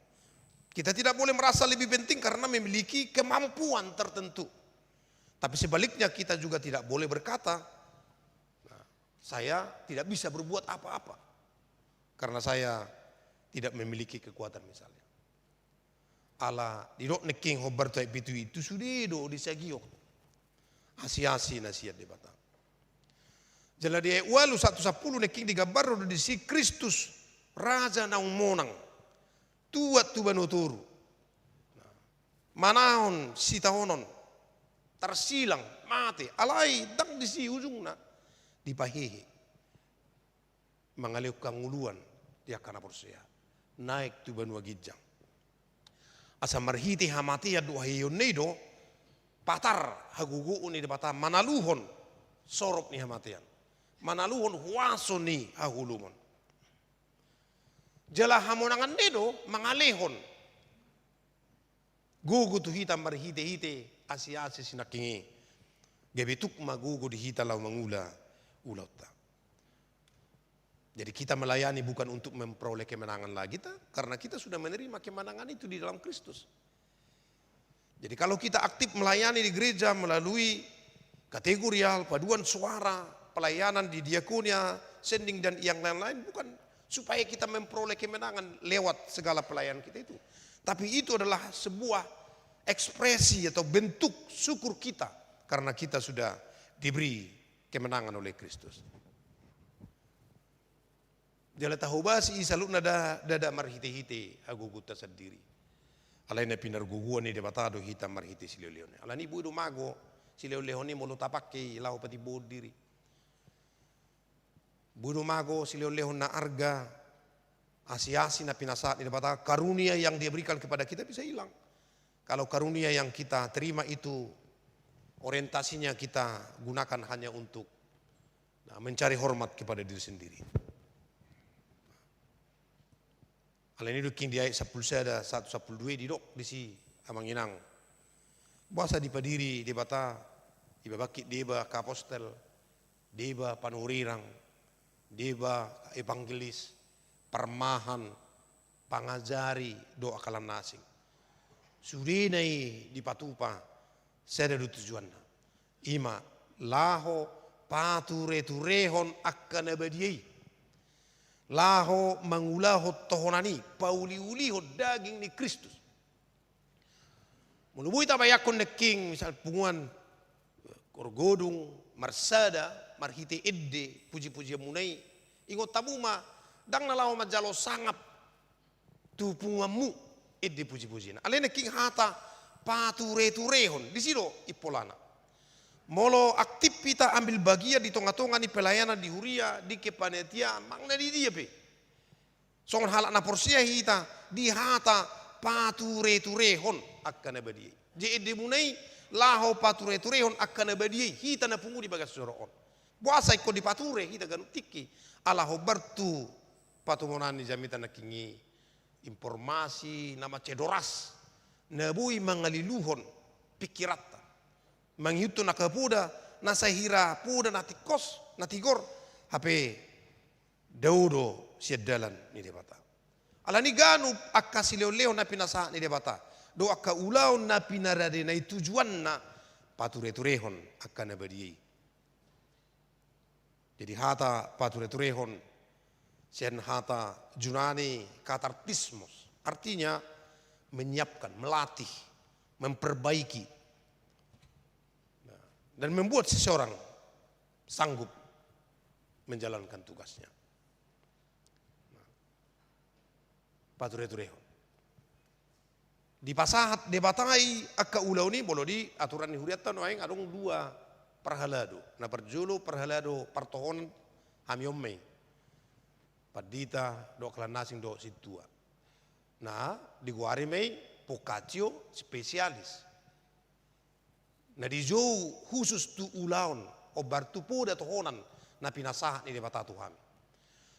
Kita tidak boleh merasa lebih penting karena memiliki kemampuan tertentu. Tapi sebaliknya, kita juga tidak boleh berkata, "Nah, saya tidak bisa berbuat apa-apa karena saya tidak memiliki kekuatan," misalnya. Ala didok nangkin hombar tu ayat pitu i, tu sude do disagihon asi-asi na sian Debata. Jala di ayat ualu sahat tu sampulu nangkin digambarhon do disi Kristus, raja naung monang, tuat tu banua toru, manang sitaonon, tarsilang, mate, alai ndang disi ujungna, dipahehe mangalehon hangoluan di angka na porsea, naek tu banua ginjang. Asa marhite hamatean dohot haheheonna i do patar hagogoon ni Debata manaluhon sorop ni hamatean, manaluhon huaso ni haholomon. Jala hamonanganna i do mangalehon gogo tu hita marhitehite asiasi sinangkin i, gabe tuk ma gogo di hita laho mangula ulaonta. Jadi kita melayani bukan untuk memperoleh kemenangan lagi, ta, karena kita sudah menerima kemenangan itu di dalam Kristus. Jadi kalau kita aktif melayani di gereja melalui kategorial, paduan suara, pelayanan di diakonia, sending dan yang lain-lain, bukan supaya kita memperoleh kemenangan lewat segala pelayanan kita itu. Tapi itu adalah sebuah ekspresi atau bentuk syukur kita karena kita sudah diberi kemenangan oleh Kristus. Jala tahobasi i saluhutna nda, nda, nda marhitehite hagogoonta sandiri. Alai na pinargogoan ni Debata do hita marhite silehonlehon i. Alani i boi do mago silehonlehon i molo tapangke i laho patimbohon diri. Boi do mago silehonlehon na arga, asiasi na pinasahat ni Debata, karunia yang Dia berikan kepada kita bisa hilang kalau karunia yang kita terima itu orientasinya kita gunakan hanya untuk, nah, mencari hormat kepada diri sendiri. Alani i do nangkin di ayat sampulu sada sahat tu sampulu dua i didok disi, amang inang, boasa dipadiri Debata, dipabangkit deba angka apostel, deba panurirang, deba evangelis, parmahan, pangajari dohot angka na asing. Sudena i dipatupa, sada do tujuanna. I ma laho patureturehon angka na badia i. Laho mangulahon tohonan i, pauliulihon daging ni Kristus. Molo boi tabayangkon nangkin, misal punguan Horgodung, marsada, marhite ende, pujipujianmuna i, ingot hamu ma, ndang na laho manjalo sangap tu punguanmu, ende pujipujina. Alai nangkin hata patureturehon, disi do impolana. Molo aktif hita ambil bagian di tongatonga ni pelayanan di huria, di kepanitiaan, manang na di dia pe. Songon halak na porsea hita di hata patureturehon angka na badia i. Jadi endemuna i laho patureturehon angka na badia i, hita na pungu di bagas joro on. Boasa ingkon dipature hita ganup tingki? Ala hombar tu patumonaan ni jamita nangkin i informasi na mansai doras, na boi mangaliluhon pingkiranta, mangihuthon angka poda na sahira poda na tingkos, na tigor, hape dao do sian dalan ni Debata. Alani i ganup angka silehonlehon na pinasahat ni Debata dohot angka ulaon na pinaradena i tujuanna patureturehon angka na badia i. Jadi hata patureturehon sian hata Junani katartismos, artinya menyiapkan, melatih, memperbaiki, nah, dan membuat seseorang sanggup menjalankan tugasnya. Nah, patureturehon. Dipasahat Debata i angka ulaon i, molo di aturan ni hurianta nuaeng adong dua parhalado. Na parjolo parhalado partohonan, hami on ma i, pandita dohot angka na asing dohot sintua. Na digoari ma i vocatio specialis. Na dijou khusus tu ulaon, hombar tu poda tohonan na pinasahat ni Debata tu hami.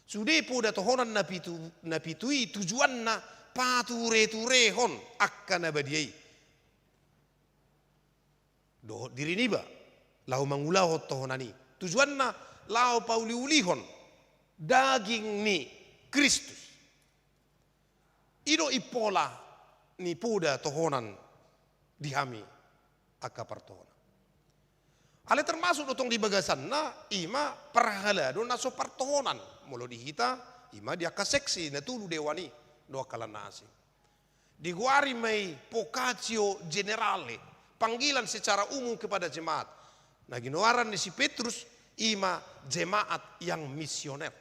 Sude poda tohonan na pitu, na pitu i tujuanna patureturehon angka na badia i dohot diri niba, laho mangulahon tohonan i. Tujuanna laho pauliulihon daging ni Kristus. I do impola ni poda tohonan di hami angka partohonan. Alai termasuk do tong di bagasanna, i ma parhalado na so partohonan. Molo di hita, i ma di angka seksi na tolu dewan i, dohot angka na asing. Digoari ma i vocatio generale, panggilan secara umum kepada jemaat. Na ginoaran ni si Petrus, i ma jemaat yang misioner.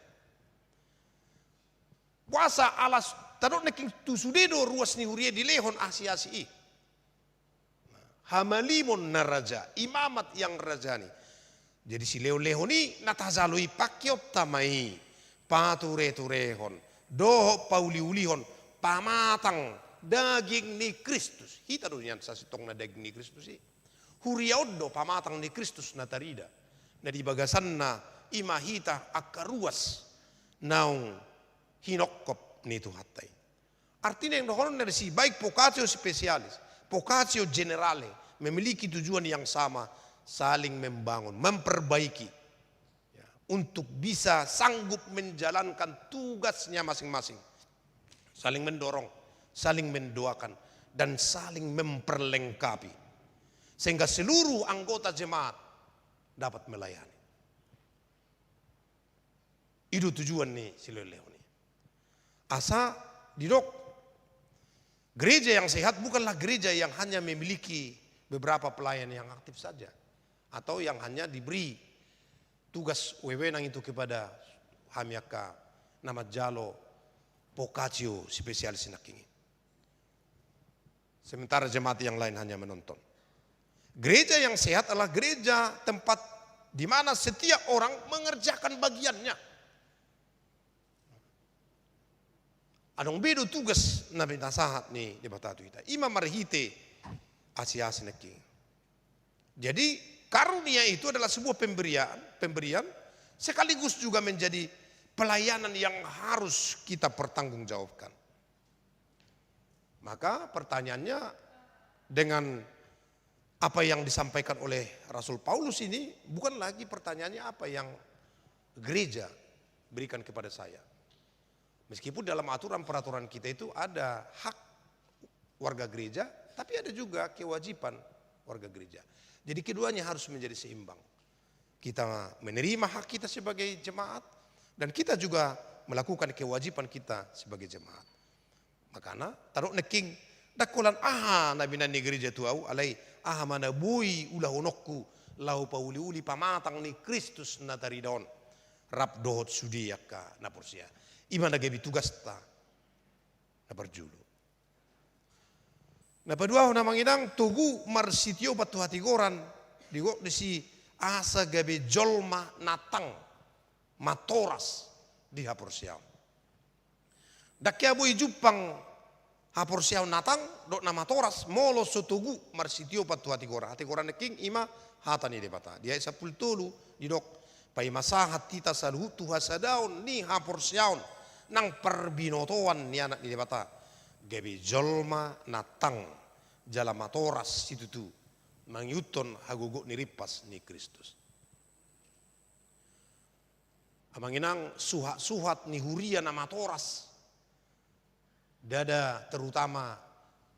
Boasa? Ala tadok nangkin tu sude do ruas ni huria i dilehon asiasi i. Nah, Hamalimon na raja, imamat yang raja ni. Jadi silehonlehon i na tajalo i pangkeonta ma i, patureturehon dohot pauliulihon pamatang daging ni Kristus. Hita do nian sasintongna daging ni Kristus i. Huria on do pamatang ni Kristus na tarida, na di bagasanna i ma hita angka ruas naung hinongkop ni Tuhanta i. Artina yang dohonon na disi, baik vocatio specialis, vocatio generale, memiliki tujuan yang sama, saling membangun, memperbaiki. Ya, untuk bisa sanggup menjalankan tugasnya masing-masing. Saling mendorong, saling mendoakan, dan saling memperlengkapi. Sehingga seluruh anggota jemaat dapat melayani. I do tujuan ni silehonlehon i. Asa didok, gereja yang sehat bukanlah gereja yang hanya memiliki beberapa pelayan yang aktif saja, atau yang hanya diberi tugas wewenang itu kepada hami angka na manjalo vocatio specialis nangkin i. Sementara jemaat yang lain hanya menonton. Gereja yang sehat adalah gereja tempat di mana setiap orang mengerjakan bagiannya. Adong be do tugas na pinasahat ni Debata tu hita. I ma marhite asiasi nangkin. Jadi, karunia itu adalah sebuah pemberian, pemberian sekaligus juga menjadi pelayanan yang harus kita pertanggungjawabkan. Maka pertanyaannya, dengan apa yang disampaikan oleh Rasul Paulus ini, bukan lagi pertanyaannya apa yang gereja berikan kepada saya. Meskipun dalam aturan peraturan kita itu ada hak warga gereja, tapi ada juga kewajiban warga gereja. Jadi keduanya harus menjadi seimbang. Kita menerima hak kita sebagai jemaat, dan kita juga melakukan kewajiban kita sebagai jemaat. Makana, tadok nangkin, ndang holan aha na binahen ni gereja tu ahu, alai aha ma na boi ulahononku, laho pauliuli pamatang ni Kristus na tarida on, rap dohot sude angka na porsea. I ma na gabe tugasta na parjolo. Na paduahon, amang inang, togu marsitiopan tu hatigoran, didok disi asa gabe jolma na tang, matoras di haporseaon. Ndang hea boi jumpang haporseaon na tang dohot na matoras molo so togu marsitiopan tu hatigoran. Hatigoran nangkin i ma hata ni Debata. Di ayat sampulu tolu didok, paima sahat hita saluhut tu hasadaon ni haporseaon nang parbinotoan ni Anak ni Debata, gabe jolma na tang jala matoras situtu, mangihuthon hagogoon ni rimpas ni Kristus. Amang inang, suhat-suhat ni huria na matoras, ndada terutama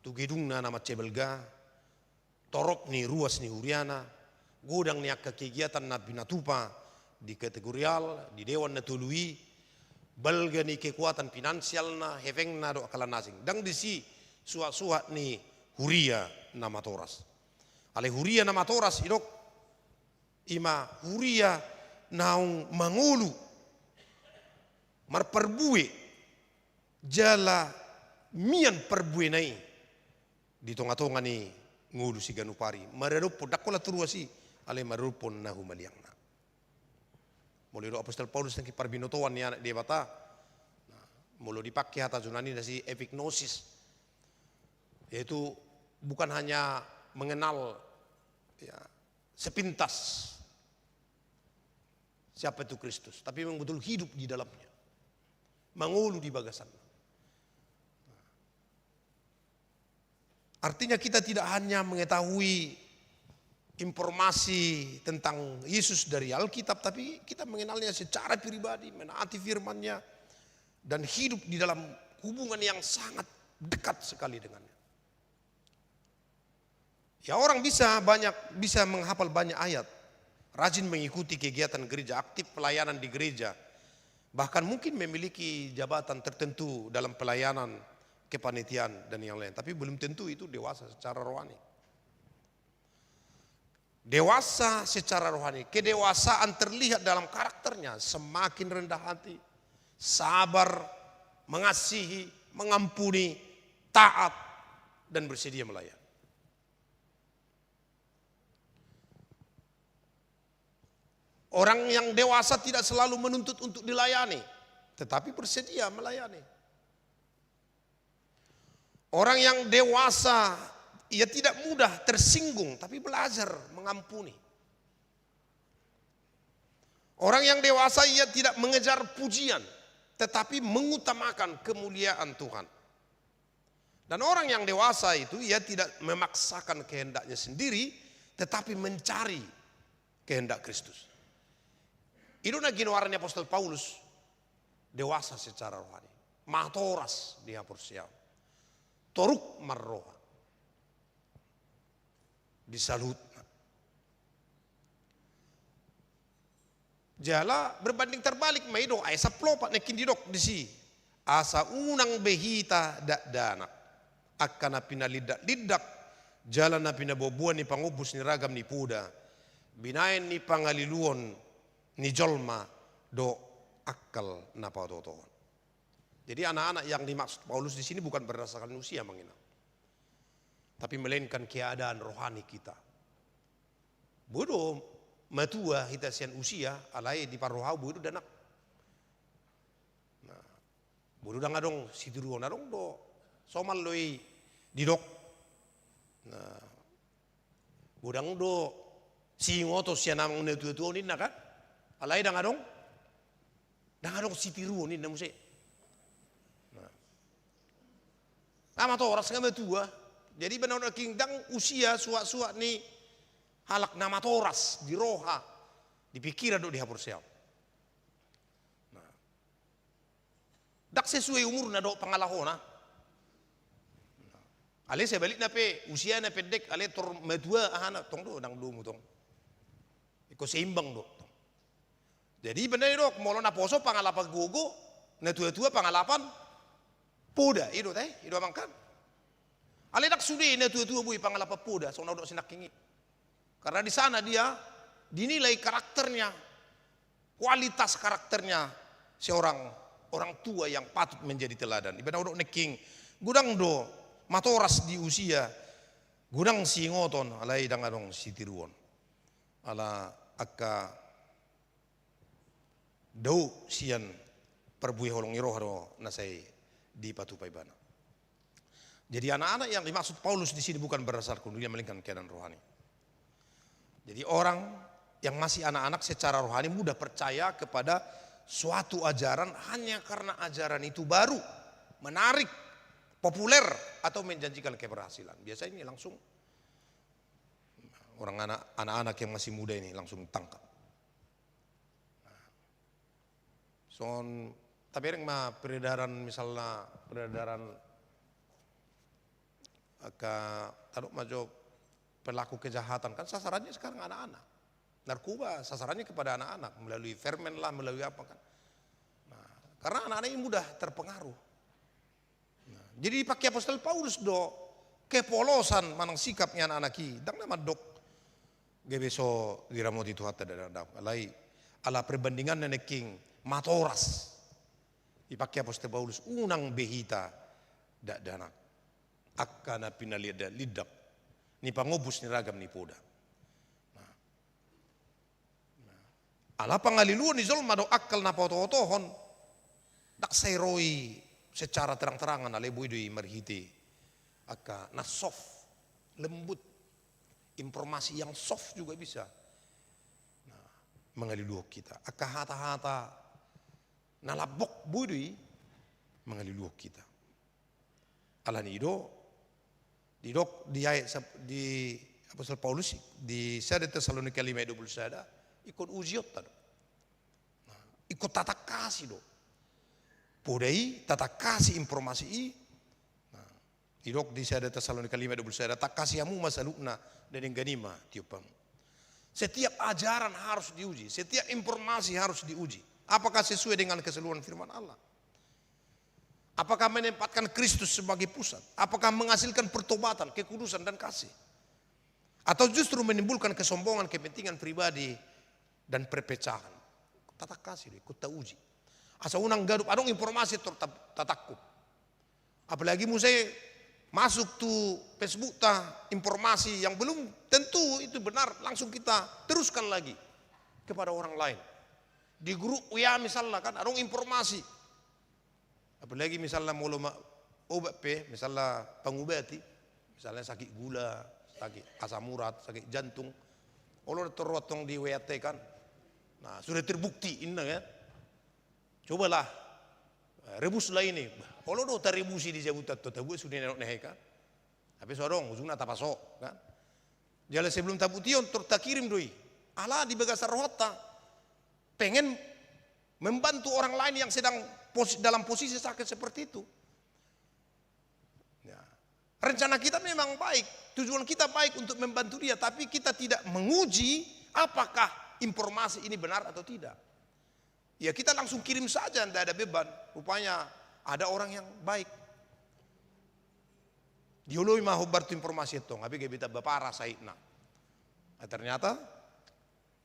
tu gedungna na mansai balga, torop ni ruas ni huriana, godang ni angka kegiatan na pinatupa di kategorial, di dewan na tolu i, balga ni kekuatan finansialna, hepengna dohot angka na asing. Ndang disi suhat-suhat ni huria na matoras. Alai huria na matoras, didok, i ma huria naung mangolu, marparbue, jala mian parbuena i di tonga-tonga ni ngolu siganup ari, maradophon, ndang holan tu ruas i, alai maradophon na humaliangna. Molo didok apostel Paulus nangkin parbinotoan ni Anak Debata, nah, molo dipangke hata Junani na si epignosis, yaitu bukan hanya mengenal, ya, sepintas siapa itu Kristus, tapi memang betul hidup di dalamnya, mangolu di bagasanna. Artinya, kita tidak hanya mengetahui informasi tentang Yesus dari Alkitab, tapi kita mengenalnya secara pribadi, menaati firman-Nya, dan hidup di dalam hubungan yang sangat dekat sekali dengannya. Ya, orang bisa banyak, bisa menghafal banyak ayat, rajin mengikuti kegiatan gereja, aktif pelayanan di gereja, bahkan mungkin memiliki jabatan tertentu dalam pelayanan kepanitiaan dan yang lain, tapi belum tentu itu dewasa secara rohani. Dewasa secara rohani, kedewasaan terlihat dalam karakternya, semakin rendah hati, sabar, mengasihi, mengampuni, taat, dan bersedia melayani. Orang yang dewasa tidak selalu menuntut untuk dilayani, tetapi bersedia melayani. Orang yang dewasa, ia tidak mudah tersinggung, tapi belajar mengampuni. Orang yang dewasa, ia tidak mengejar pujian, tetapi mengutamakan kemuliaan Tuhan. Dan orang yang dewasa itu, ia tidak memaksakan kehendaknya sendiri, tetapi mencari kehendak Kristus. I do na ginoaran ni apostel Paulus dewasa secara rohani. Matoras di haporseaon. Toruk marroha di saluhutna. Jala berbanding terbalik ma i do, ayat sampulu opat nangkin didok disi. Asa unang be hita dakdanak, angka na pinalindak-lindak, jala na pinaboa-boa ni pangombus ni ragam ni poda, binahen ni pangaliluon ni jolma dohot angkal na paoto-otohon. Jadi anak-anak yang dimaksud Paulus di sini bukan berdasarkan usia, Amang Inang. Tapi melainkan keadaan rohani kita. Boi do matua hita sian usia, alai di parroha boi do dakdanak. Nah, boi do ndang adong sitiruon, adong do. Somal do i didok. Nah, godang do siingoton sian amang na tua-tua on ninna kan. Alai ndang adong, ndang adong sitiruon ninna muse. Nah. Nga matoras, nga matua. Jadi benar nangkin ndang usia suak-suak ni halak na matoras di roha, di pikiran dohot di haporseaon. Nah. Ndang sesuai umurna dohot pangalahona. Alai sebalikna pe, usiana pendek alai tor matua ahana, tong do ndang domu tong. Ingkon seimbang do. Jadi benar do, molo naposo pangalapan gogo, na tua-tua pangalapan poda, i do te, i do amang kan. Alai ndang sude na tua-tua boi pangalapan poda, songon na hudok sinangkin i. Karena di sana dia dinilai karakternya, kualitas karakternya seorang orang tua yang patut menjadi teladan. Ibana hudok nangkin, godang do matoras di usia, godang siingoton, alai ndang adong sitiruon. Ala angka dao sian parbue holong ni roha do na sai dipatupa ibana. Jadi anak-anak yang dimaksud Paulus di sini bukan berdasarkan dunia, melainkan keadaan rohani. Jadi orang yang masih anak-anak secara rohani mudah percaya kepada suatu ajaran hanya karena ajaran itu baru, menarik, populer, atau menjanjikan keberhasilan. Biasanya ini langsung orang anak, anak-anak yang masih muda ini langsung tangkap. Nah, songon tabereng ma peredaran, misalna peredaran angka, tadok ma jo, pelaku kejahatan kan sasarannya sekarang anak-anak. Narkoba sasarannya kepada anak-anak melalui permen lah, melalui apa kan. Nah, karena anak-anak ini mudah terpengaruh. Nah, jadi dipake apostel Paulus do kepolosan manang sikap ni anak-anak i, ndang na mandok gabe so diramoti Tuhanta dakdanak, alai ala perbandinganna nangkin matoras. Dipake apostel Paulus, unang be hita dakdanak, angka na pinalindak-lindak ni pangombus ni ragam ni poda. Nah, Nah, ala pangaliluon ni jolma dohot angkal na paoto-otohon, ndang sai ro i secara terang-terangan, alai boi do i marhite angka na soft, lembut, informasi yang soft juga bisa, nah, mangaliluhon hita. Angka hata-hata na lambok boi do i mangaliluhon hita. Alani i do, didok di ayat sap-, di apostel Paulus di sada Tesalonika lima ayat dua puluh sada, ingkon ujionta do. Nah, ingkon tatangkasi do. Poda i, tatangkasi informasi i. Nah, didok di sada Tesalonika lima ayat dua puluh sada, tangkasi hamu ma saluhutna, na denggan i ma tiop hamu. Setiap ajaran harus diuji, setiap informasi harus diuji. Apakah sesuai dengan keseluruhan firman Allah? Apakah menempatkan Kristus sebagai pusat? Apakah menghasilkan pertobatan, kekudusan, dan kasih? Atau justru menimbulkan kesombongan, kepentingan pribadi, dan perpecahan? Tatangkasi do, ingkon tauji. Asa unang ganup adong informasi tor ta-, tatangkup. Apalagi muse masuk tu Facebook ta informasi yang belum tentu itu benar, langsung kita teruskan lagi. kepada orang lain. Di grup W A misalna kan, adong informasi. Apalagi misalna molo ma-, obat pe, misalna pangubati, misalna sakit gula, sakit asam urat, sakit jantung. Olo do tor ro tong di W A te kan. Nah, sudah terbukti inna kan. Cobalah, eh, rebuslah ini. Bah, olo do tarebusi di jabu tato, tabuat sude nenok nehe kan. Tapi so adong, ujungna tapaso kan. Jala sebelum tabuat i on tor takirim do i. Ala di bagasan rohanta pengen membantu orang lain yang sedang pos-, dalam posisi sakit seperti itu. Ya. Rencana kita memang baik, tujuan kita baik untuk membantu dia, tapi kita tidak menguji apakah informasi ini benar atau tidak. Ya, kita langsung kirim saja, ndak ada beban. Rupanya ada orang yang baik. Dioloi ma hombar tu informasi antong, gabe tamba parah sakitna. Nah, ternyata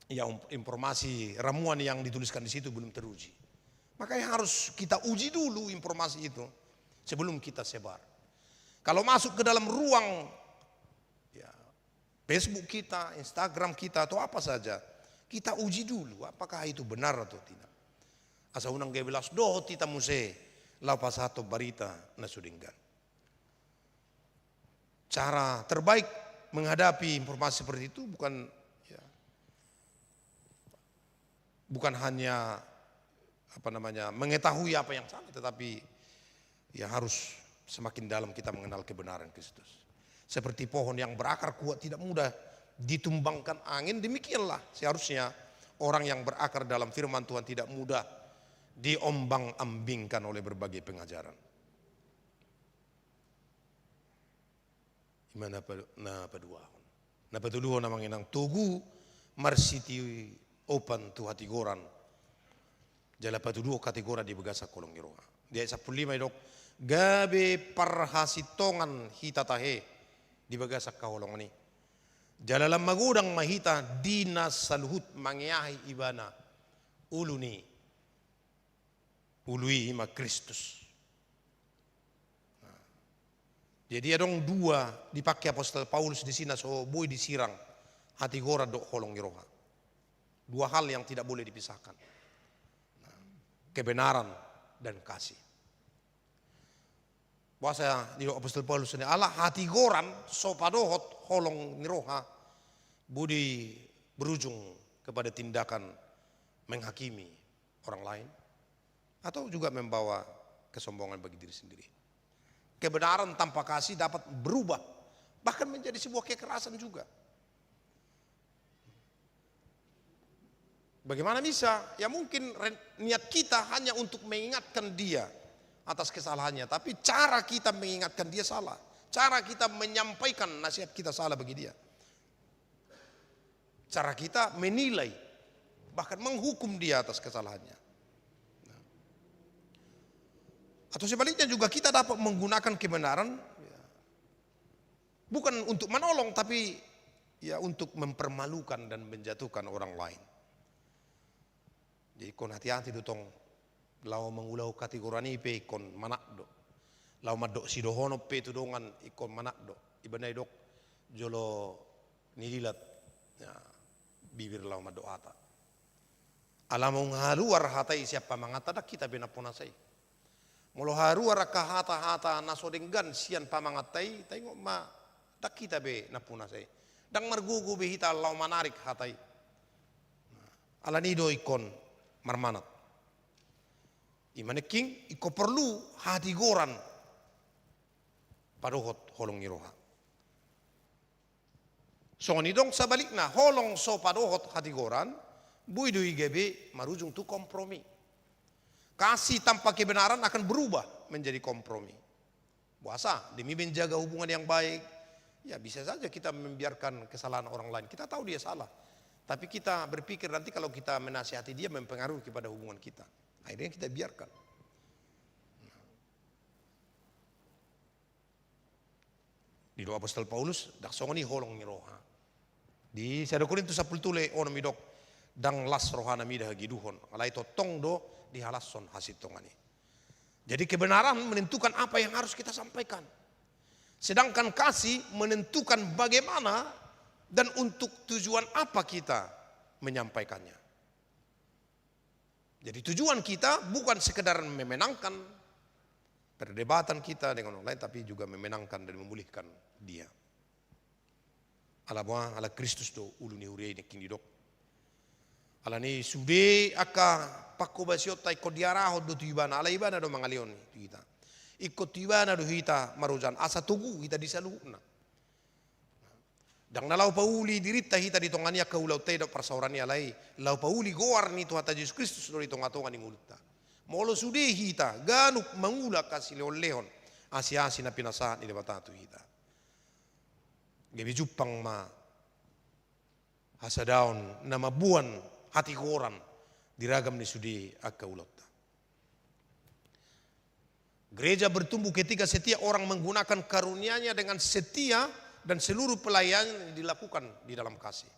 ya, um, informasi ramuan yang dituliskan di situ belum teruji. Makanya harus kita uji dulu informasi itu sebelum kita sebar. Kalau masuk ke dalam ruang, ya, Facebook kita, Instagram kita, atau apa saja, kita uji dulu apakah itu benar atau tidak. Asa unang gabe laos dohot hita muse laho pasahathon barita na so denggan. Cara terbaik menghadapi informasi seperti itu bukan, ya, bukan hanya, apa namanya, mengetahui apa yang salah, tetapi, ya, harus semakin dalam kita mengenal kebenaran Kristus. Seperti pohon yang berakar kuat tidak mudah ditumbangkan angin, demikianlah seharusnya orang yang berakar dalam firman Tuhan tidak mudah diombang-ambingkan oleh berbagai pengajaran. Ima na pa-, na paduahon. Na patoluhon, amang inang, togu marsitiopan tu hatigoran. Jala patuduhon hatigoran di bagasan holong ni roha. Di ayat sampulu lima didok, gabe parhasintongan hita tahe di bagasan haholongan i. Jala lam magodang ma hita di na saluhut mangeahi ibana, ulu ni, ulu i ima Kristus. Nah, jadi adong dua dipake apostel Paulus di si na so boi disirang, hatigoran dohot holong ni roha. Dua hal yang tidak boleh dipisahkan. Nah, kebenaran dan kasih. Boasa didok apostel Paulus i, ala hatigoran so padohot holong ni roha, boi do i berujung kepada tindakan menghakimi orang lain, atau juga membawa kesombongan bagi diri sendiri. Kebenaran tanpa kasih dapat berubah, bahkan menjadi sebuah kekerasan juga. Bagaimana bisa? Ya, mungkin ren-, niat kita hanya untuk mengingatkan dia atas kesalahannya, tapi cara kita mengingatkan dia salah. Cara kita menyampaikan nasihat kita salah bagi dia. Cara kita menilai, bahkan menghukum dia atas kesalahannya. Nah. Atau sebaliknya juga, kita dapat menggunakan kebenaran, ya, bukan untuk menolong, tapi, ya, untuk mempermalukan dan menjatuhkan orang lain. Jadi ingkon hati-hati do tong, laho mangulahon hatigoran i pe ingkon manat do. Laho mandok sidohonon pe tu dongan ingkon manat do. Ibana didok, jolo nililat, ya, bibir laho mandok hata. Ala molo haluar hata i sian pamangatta, ndang hita be nampunasa i. Molo haluar angka hata-hata na so denggan sian pamangatta i, taingot ma, ndang hita be nampunasa i. Ndang margogo be hita laho manarik hata i. Alani i do ingkon marmanat. Ima nangkin ingkon porlu hatigoran padohot holong ni roha. Songon i do sabalikna, holong so padohot hatigoran, boi do i gabe marujung tu kompromi. Kasih tanpa kebenaran akan berubah menjadi kompromi. Boasa, demi menjaga hubungan yang baik, ya, bisa saja kita membiarkan kesalahan orang lain. Kita tahu dia salah. Tapi kita berpikir nanti kalau kita menasihati dia mempengaruhi kepada hubungan kita. Akhirnya kita biarkan. Didok apostel Paulus, ndang songon i holong ni roha. Di sada Korintus sampulu tolu onom didok, ndang las rohana mida hagiduhon, alai tongtong do dihalashon hasintongan i. Jadi kebenaran menentukan apa yang harus kita sampaikan. Sedangkan kasih menentukan bagaimana dan untuk tujuan apa kita menyampaikannya. Jadi tujuan kita bukan sekedar memenangkan perdebatan kita dengan orang lain, tapi juga memenangkan dan memulihkan dia. Ala boha, ala Kristus do ulu ni huria i, nangkin didok. Alani i sude angka panghobasionta ingkon diarahon do tu ibana, ala ibana do mangalehon i tu hita. Ingkon tu ibana do hita marojahan asa togu hita di saluhutna. Ndang na laho pauli dirinta hita di tonga ni angka ulaonta i dohot parsaoran i, alai laho pauli goar ni Tuhanta Jesus Kristus do di tongatonga ni ngolunta. Molo sude hita ganup mangula angka silehonlehon, asiasi na pinasahat ni Debata tu hita, gabe jumpang ma hasadaon na mamboan hatigoran di ragam ni sude angka ulaonta. Gereja bertumbuh ketika setiap orang menggunakan karunia-Nya dengan setia dan seluruh pelayanan dilakukan di dalam kasih.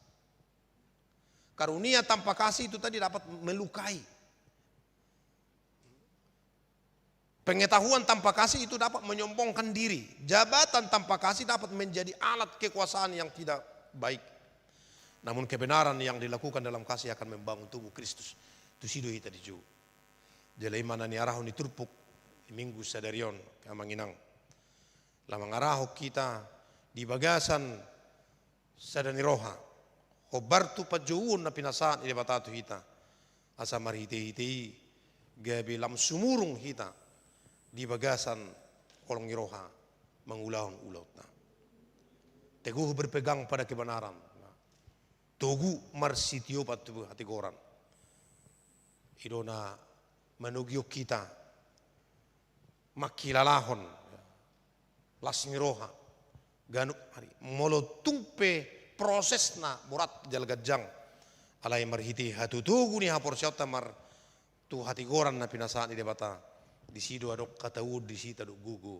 Karunia tanpa kasih itu tadi dapat melukai. Pengetahuan tanpa kasih itu dapat menyombongkan diri. Jabatan tanpa kasih dapat menjadi alat kekuasaan yang tidak baik. Namun kebenaran yang dilakukan dalam kasih akan membangun tubuh Kristus. Tusi do hita dijou. Jala i ma na niarahon ni turpuk di Minggu sadari on, amang inang. Laho mangarahon hita di bagasan sada ni roha, hombar tu panjouon na pinasahat ni Debata tu hita, asa marhitehite i gabe lam sumurung hita di bagasan holong ni roha mangulahon ulaonta. Teguh berpegang pada kebenaran. Togu marsitiopan tu hatigoran. I do na manogihon hita mangkilalahon las ni roha ganup ari. Molo tung pe prosesna borat jala ganjang, alai marhite hatotogu ni haporseaonta mar- tu hatigoran na pinasahat ni Debata, disi do adong hatauon, disi do adong gogo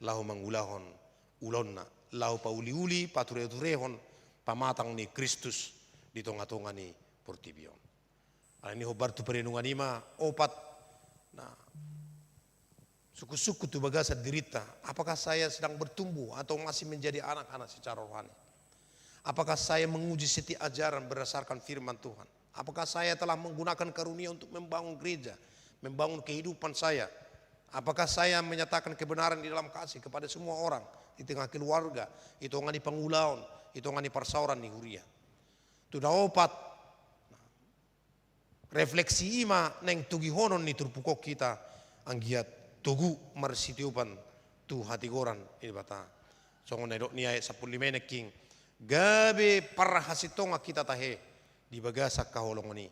laho mangulahon ulaonna, laho pauliuli, patureturehon pamatang ni Kristus di tongatonga ni portibi on. Alani i hombar tu parenungan i ma opat na sungkunsungkun tu bagasan dirinta. Apakah saya sedang bertumbuh atau masih menjadi anak-anak secara rohani? Apakah saya menguji setiap ajaran berdasarkan firman Tuhan? Apakah saya telah menggunakan karunia untuk membangun gereja, membangun kehidupan saya? Apakah saya menyatakan kebenaran di dalam kasih kepada semua orang, di tengah keluarga, di tonga ni pangulaon, di tonga ni parsaoran ni huria? Tu na opat, refleksi i ma naeng togihonon ni turpuk on hita, anggiat togu marsitiopan tu hatigoran ni Debata. Songon na nidok ni ayat sampulu lima i nangkin, gabe parhasintongan hita tahe di bagasan haholongon i.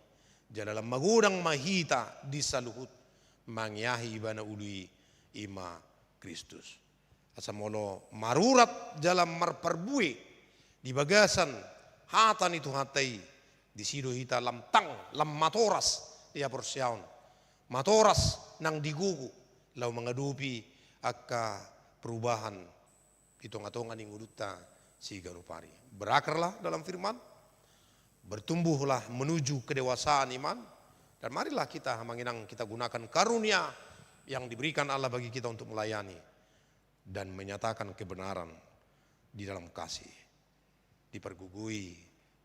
Jala lam magodang ma hita di saluhut mangeahi Ibana ulu i, i ma Kristus. Asa molo marurat jala marparbue di bagasan hata ni Tuhanta i, disi do hita lam tang, lam matoras di haporseaon, matoras nang di gogo laho mangadopi angka perubahan di tongatonga ni ngolunta siganup ari. Berakarlah dalam firman, bertumbuhlah menuju kedewasaan iman, dan marilah kita, amang inang, kita gunakan karunia yang diberikan Allah bagi kita untuk melayani dan menyatakan kebenaran di dalam kasih. Dipargogoi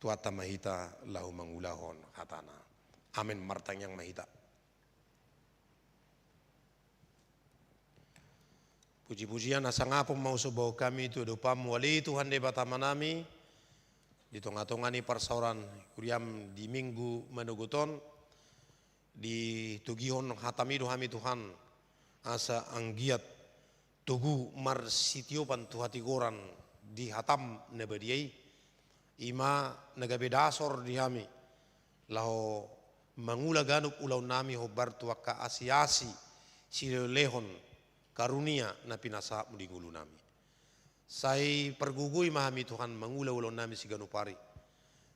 Tuhanta ma hita laho mangulahon hatana. Amen. Martangiang ma hita. Pujipujian hasangapon ma husomba hami tu adopanMu, ale Tuhan Debata Amanami, di tongatonga ni parsaoran huriaM di Minggu manogot on, ditogihon hataMi do hami Tuhan, asa anggiat togu marsitiopan tu hatigoran di hataM na badia i, i ma na gabe dasor di hami laho mangula ganup ulaonnami hombar tu angka asiasi silehonlehon karunia na pinasahatMu di ngolunami. Sai pargogoi ma hami Tuhan mangula ulaonnami siganup ari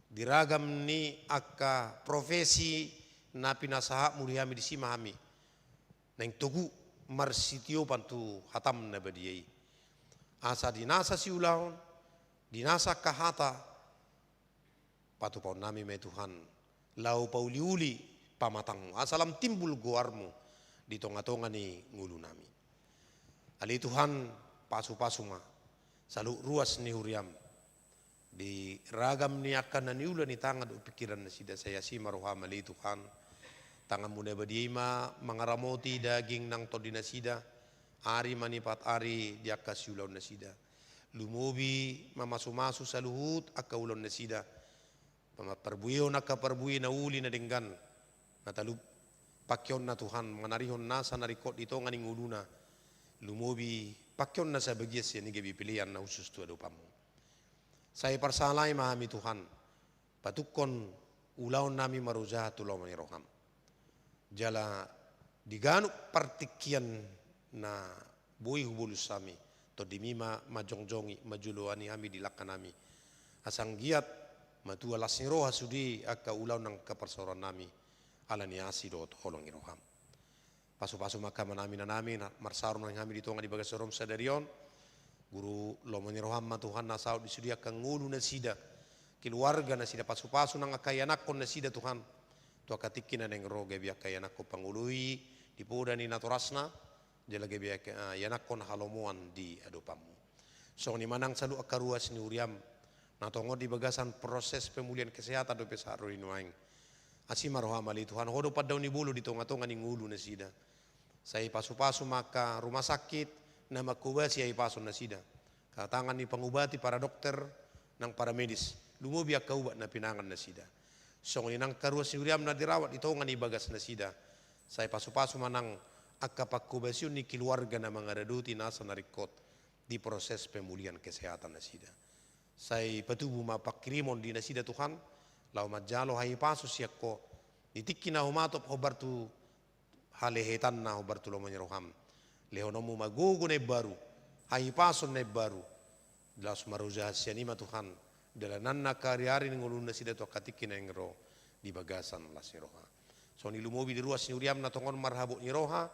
di ragam ni angka profesi na pinasahatMu di hami, disi ma hami naeng togu marsitiopan tu hataM na badia i. Asa di nasa siulaon, di nasa angka hata, patupaonnami ma i Tuhan, laho pauliuli pamatangMu, asa lam timbul goarMu di tongatonga ni ngolunami. Ale Tuhan, pasupasu ma saluhut ruas ni huriaM, di ragam ni angka na niula ni tangan dohot pingkiran nasida, sai asi ma rohaM ale Tuhan, Tanganmu na badia i ma mangaramoti daging nang tondi nasida, ari manipat ari di angka siulaon nasida. Lumobi mamasumasu saluhut angka ulaon nasida. Pamat parbuehon angka parbue na uli na denggan, na talup pangkeonna Tuhan, manarihon nasa na ringkot di tonga ni ngoluna. Lumobi pangkeonna sabagian sian i gabe pelean na hushus tu adopanmu. Sai parsahalai ma hami Tuhan, patungkon ulaon nami marujaha tu lomo ni roham. Jala di ganup partingkian na boi hubolus hami, tondimi ma manjongjongi, manjoloani hami di langka nami. Asa anggiat matua las ni roha sude angka ulaon nang angka parsaoran nami, ala ni asi dohot holong ni roham. Pasupasu ma angka amanami inanami na marsaor nang hami di tonga ni bagas roham sadari on. Guru, lomo ni roham ma Tuhan na saut di sude angka ngolu nasida, keluarga nasida, pasupasu nang angka ianakkon nasida Tuhan. Tu angka tingki na naeng ro gabe angka ianakkon pangoloi di poda ni natorasna, jala gabe angka, ah, ianakkon halomoan di adopanmu. Songon i ma nang saluhut angka ruas ni huriam na tongon di bagasan proses pemulihan kesehatan dope sahat ro di nuaeng. Asi ma roham ale Tuhan, ho do pandaoni bolon di tongatonga ni ngolu nasida. Sai pasupasu ma angka rumah sakit na manghobasi hahipason nasida. Angka tangan ni pangubati, para dokter nang para medis, lumobi angka ubat na pinangan nasida. Songon i nang angka ruas ni huriam na dirawat di tonga ni bagas nasida. Sai pasupasu ma nang angka panghobasion ni keluarga na mangaradoti nasa na ringkot di proses pemulihan kesehatan nasida. Sai patubu ma panghirimon di nasida Tuhan, laho manjalo hahipason sian ho, di tingki na humatop hombar tu halehetanna, hombar tu lomo ni roham. Lehononmu ma gogo na imbaru, hahipason na imbaru, laos marujaha sian i ma Tuhan dalananna angka ariari ni ngolu nasida tu angka tingki naeng ro di bagasan las ni roha. Songon i lumobi di ruas ni huriam na tongon marhabot ni roha,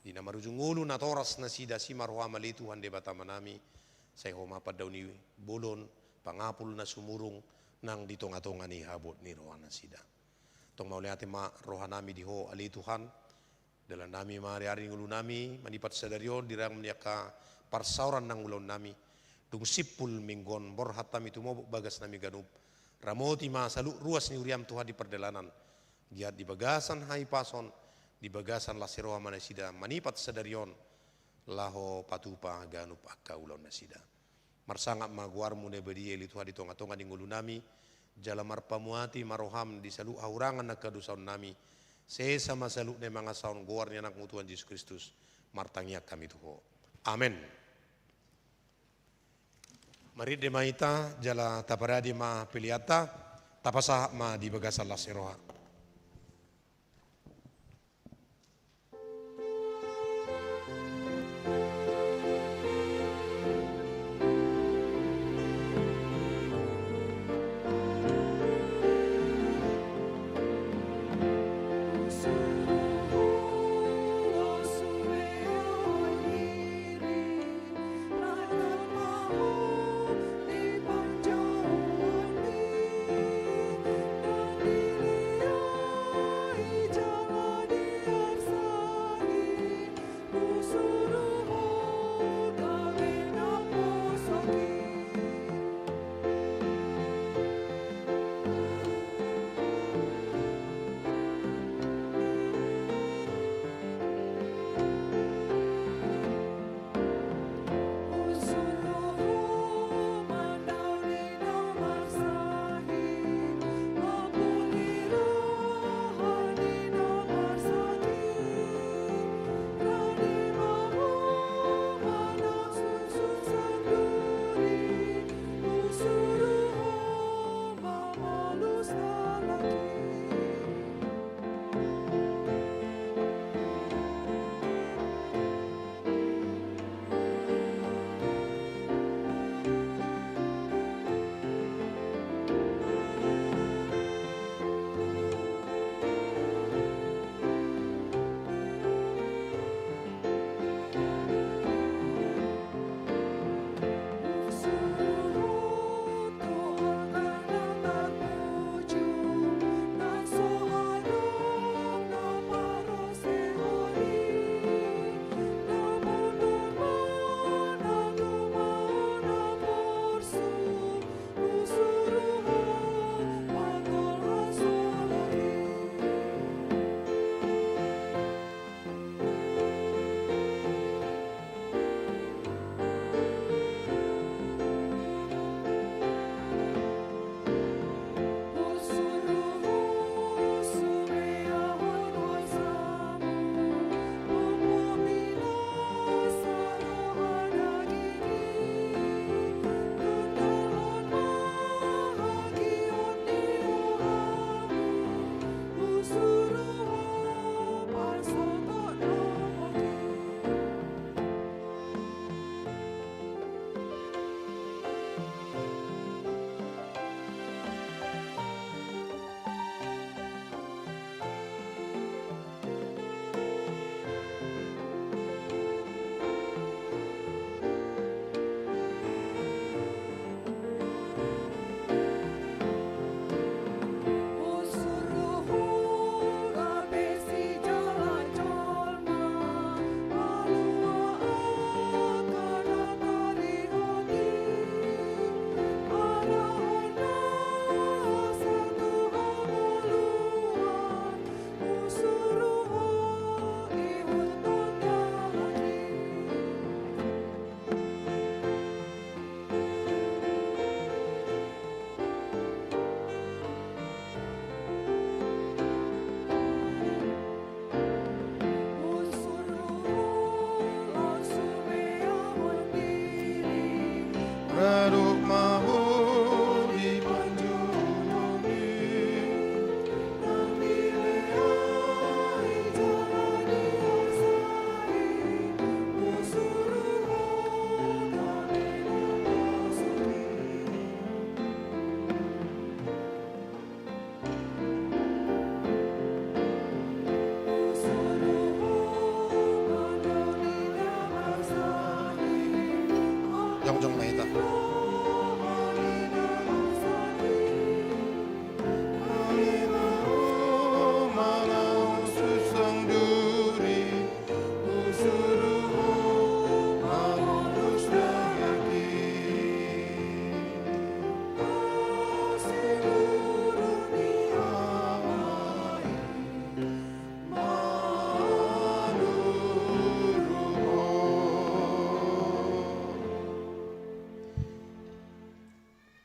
di na marujung ngolu natoras nasida, asi ma roham ale Tuhan Debata amanami, sai ho ma pandaoni bolon, pangapul na sumurung nang di tongatonga ni habot ni roha nasida. Tong mauliate ma rohanami di ho ale Tuhan, dalan nami ma ariari ni ngolu nami manipat sadari on di ragam ni angka parsaoran nang ulaon nami. Dung simpul minggu on borhat hami tumobok bagas nami ganup. Ramoti ma saluhut ruas ni huriam Tuhan di pardalanan. Giat di bagasan hahipason, di bagasan las ni roha ma nasida manipat sadari on, laho patupa ganup angka ulaon nasida. Marsangap ma goarmu na badia ale Tuhan di tongatonga ni ngolu nami, jala marpamuati ma roham di saluhut hahurangan nang hadosaon nami. Sesa ma saluhut na mangasahon goar ni anakmu Tuhan Jesus Kristus, martangiang hami tu ho. Amen. Marende ma hita, jala taparade ma peleanta, tapasahat ma di bagasan las ni roha.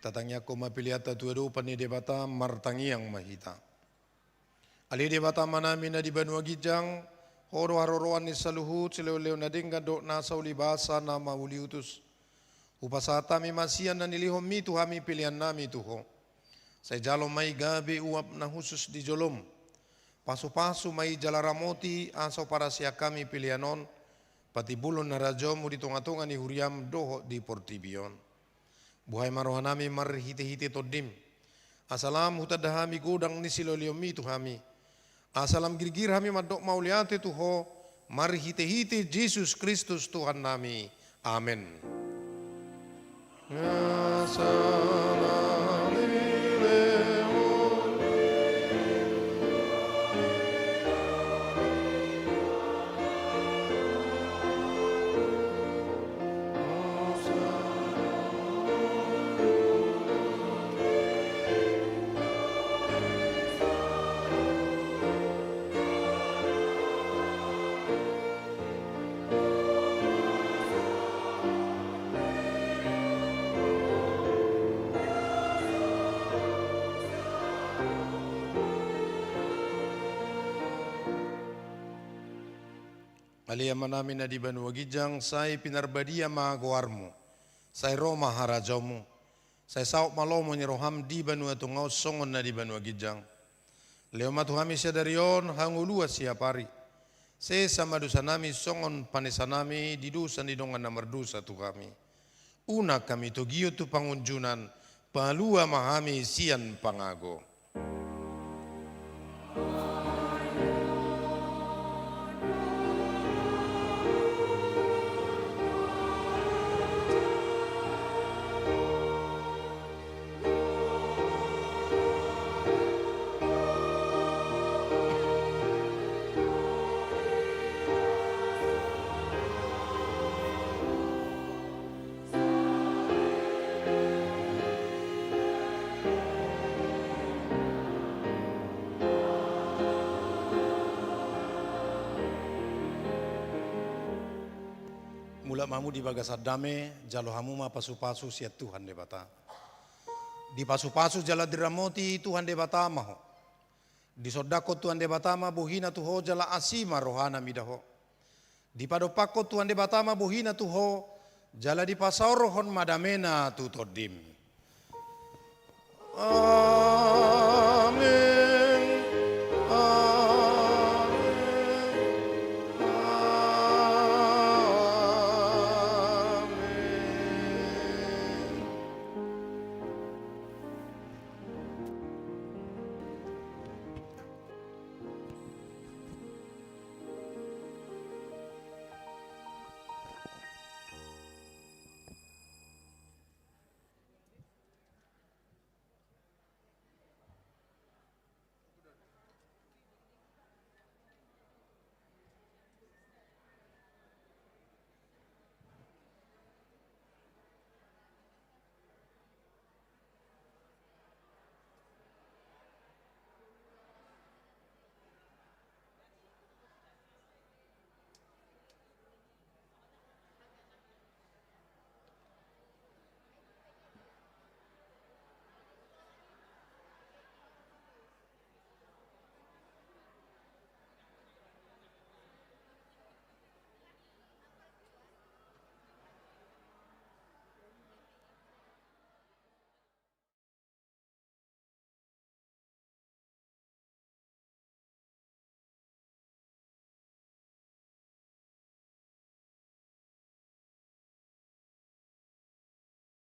Tatangiangkon ma peleanta tu adopan ni Debata, martangiang ma hita. Ale Debata Amanami na di banua ginjang, Ho do haroroan ni saluhut silehonlehon na denggan dohot nasa ulibasa na mauliutus. Hupasahat hami ma sian na nilehonMi tu hami peleannami tu Ho. Sai jalo ma i gabe uap na hushus di joloM. Pasupasu ma i jala ramoti asa huparasian hami pelean on, patimbulhon harajaonMu di tongatonga ni huriaM dohot di portibi on. Buhai ma rohanami marhitehite TondiM, asa lam hutanda hami godang ni silehonlehonMi tu hami, asa lam girgir hami mandok mauliate tu Ho, marhitehite Jesus Kristus Tuhannami. Amen. Ale Amanami na di banua ginjang, sai pinarbadia ma goarMu, sai ro ma harajaonMu, sai saut ma lomo ni rohaM di banua tonga on songon na di banua ginjang. Lehon ma tu hami sadari on hangoluan siapari. Sesa ma dosanami songon panesanami di dosa ni dongan na mardosa tu hami. Unang hami togihon tu pangunjunan, palua ma hami sian pangago. Mulak ma hamu di bagasan dame, jalo hamu ma pasupasu sian Tuhan Debata. Dipasupasu jala diramoti Tuhan Debata ma ho. Disondangkon Tuhan Debata ma bohiNa tu ho jala asi ma rohaNa mida ho. Dipadompakkon Tuhan Debata ma bohiNa tu ho, jala dipasaorhon ma dameNa tu tondim.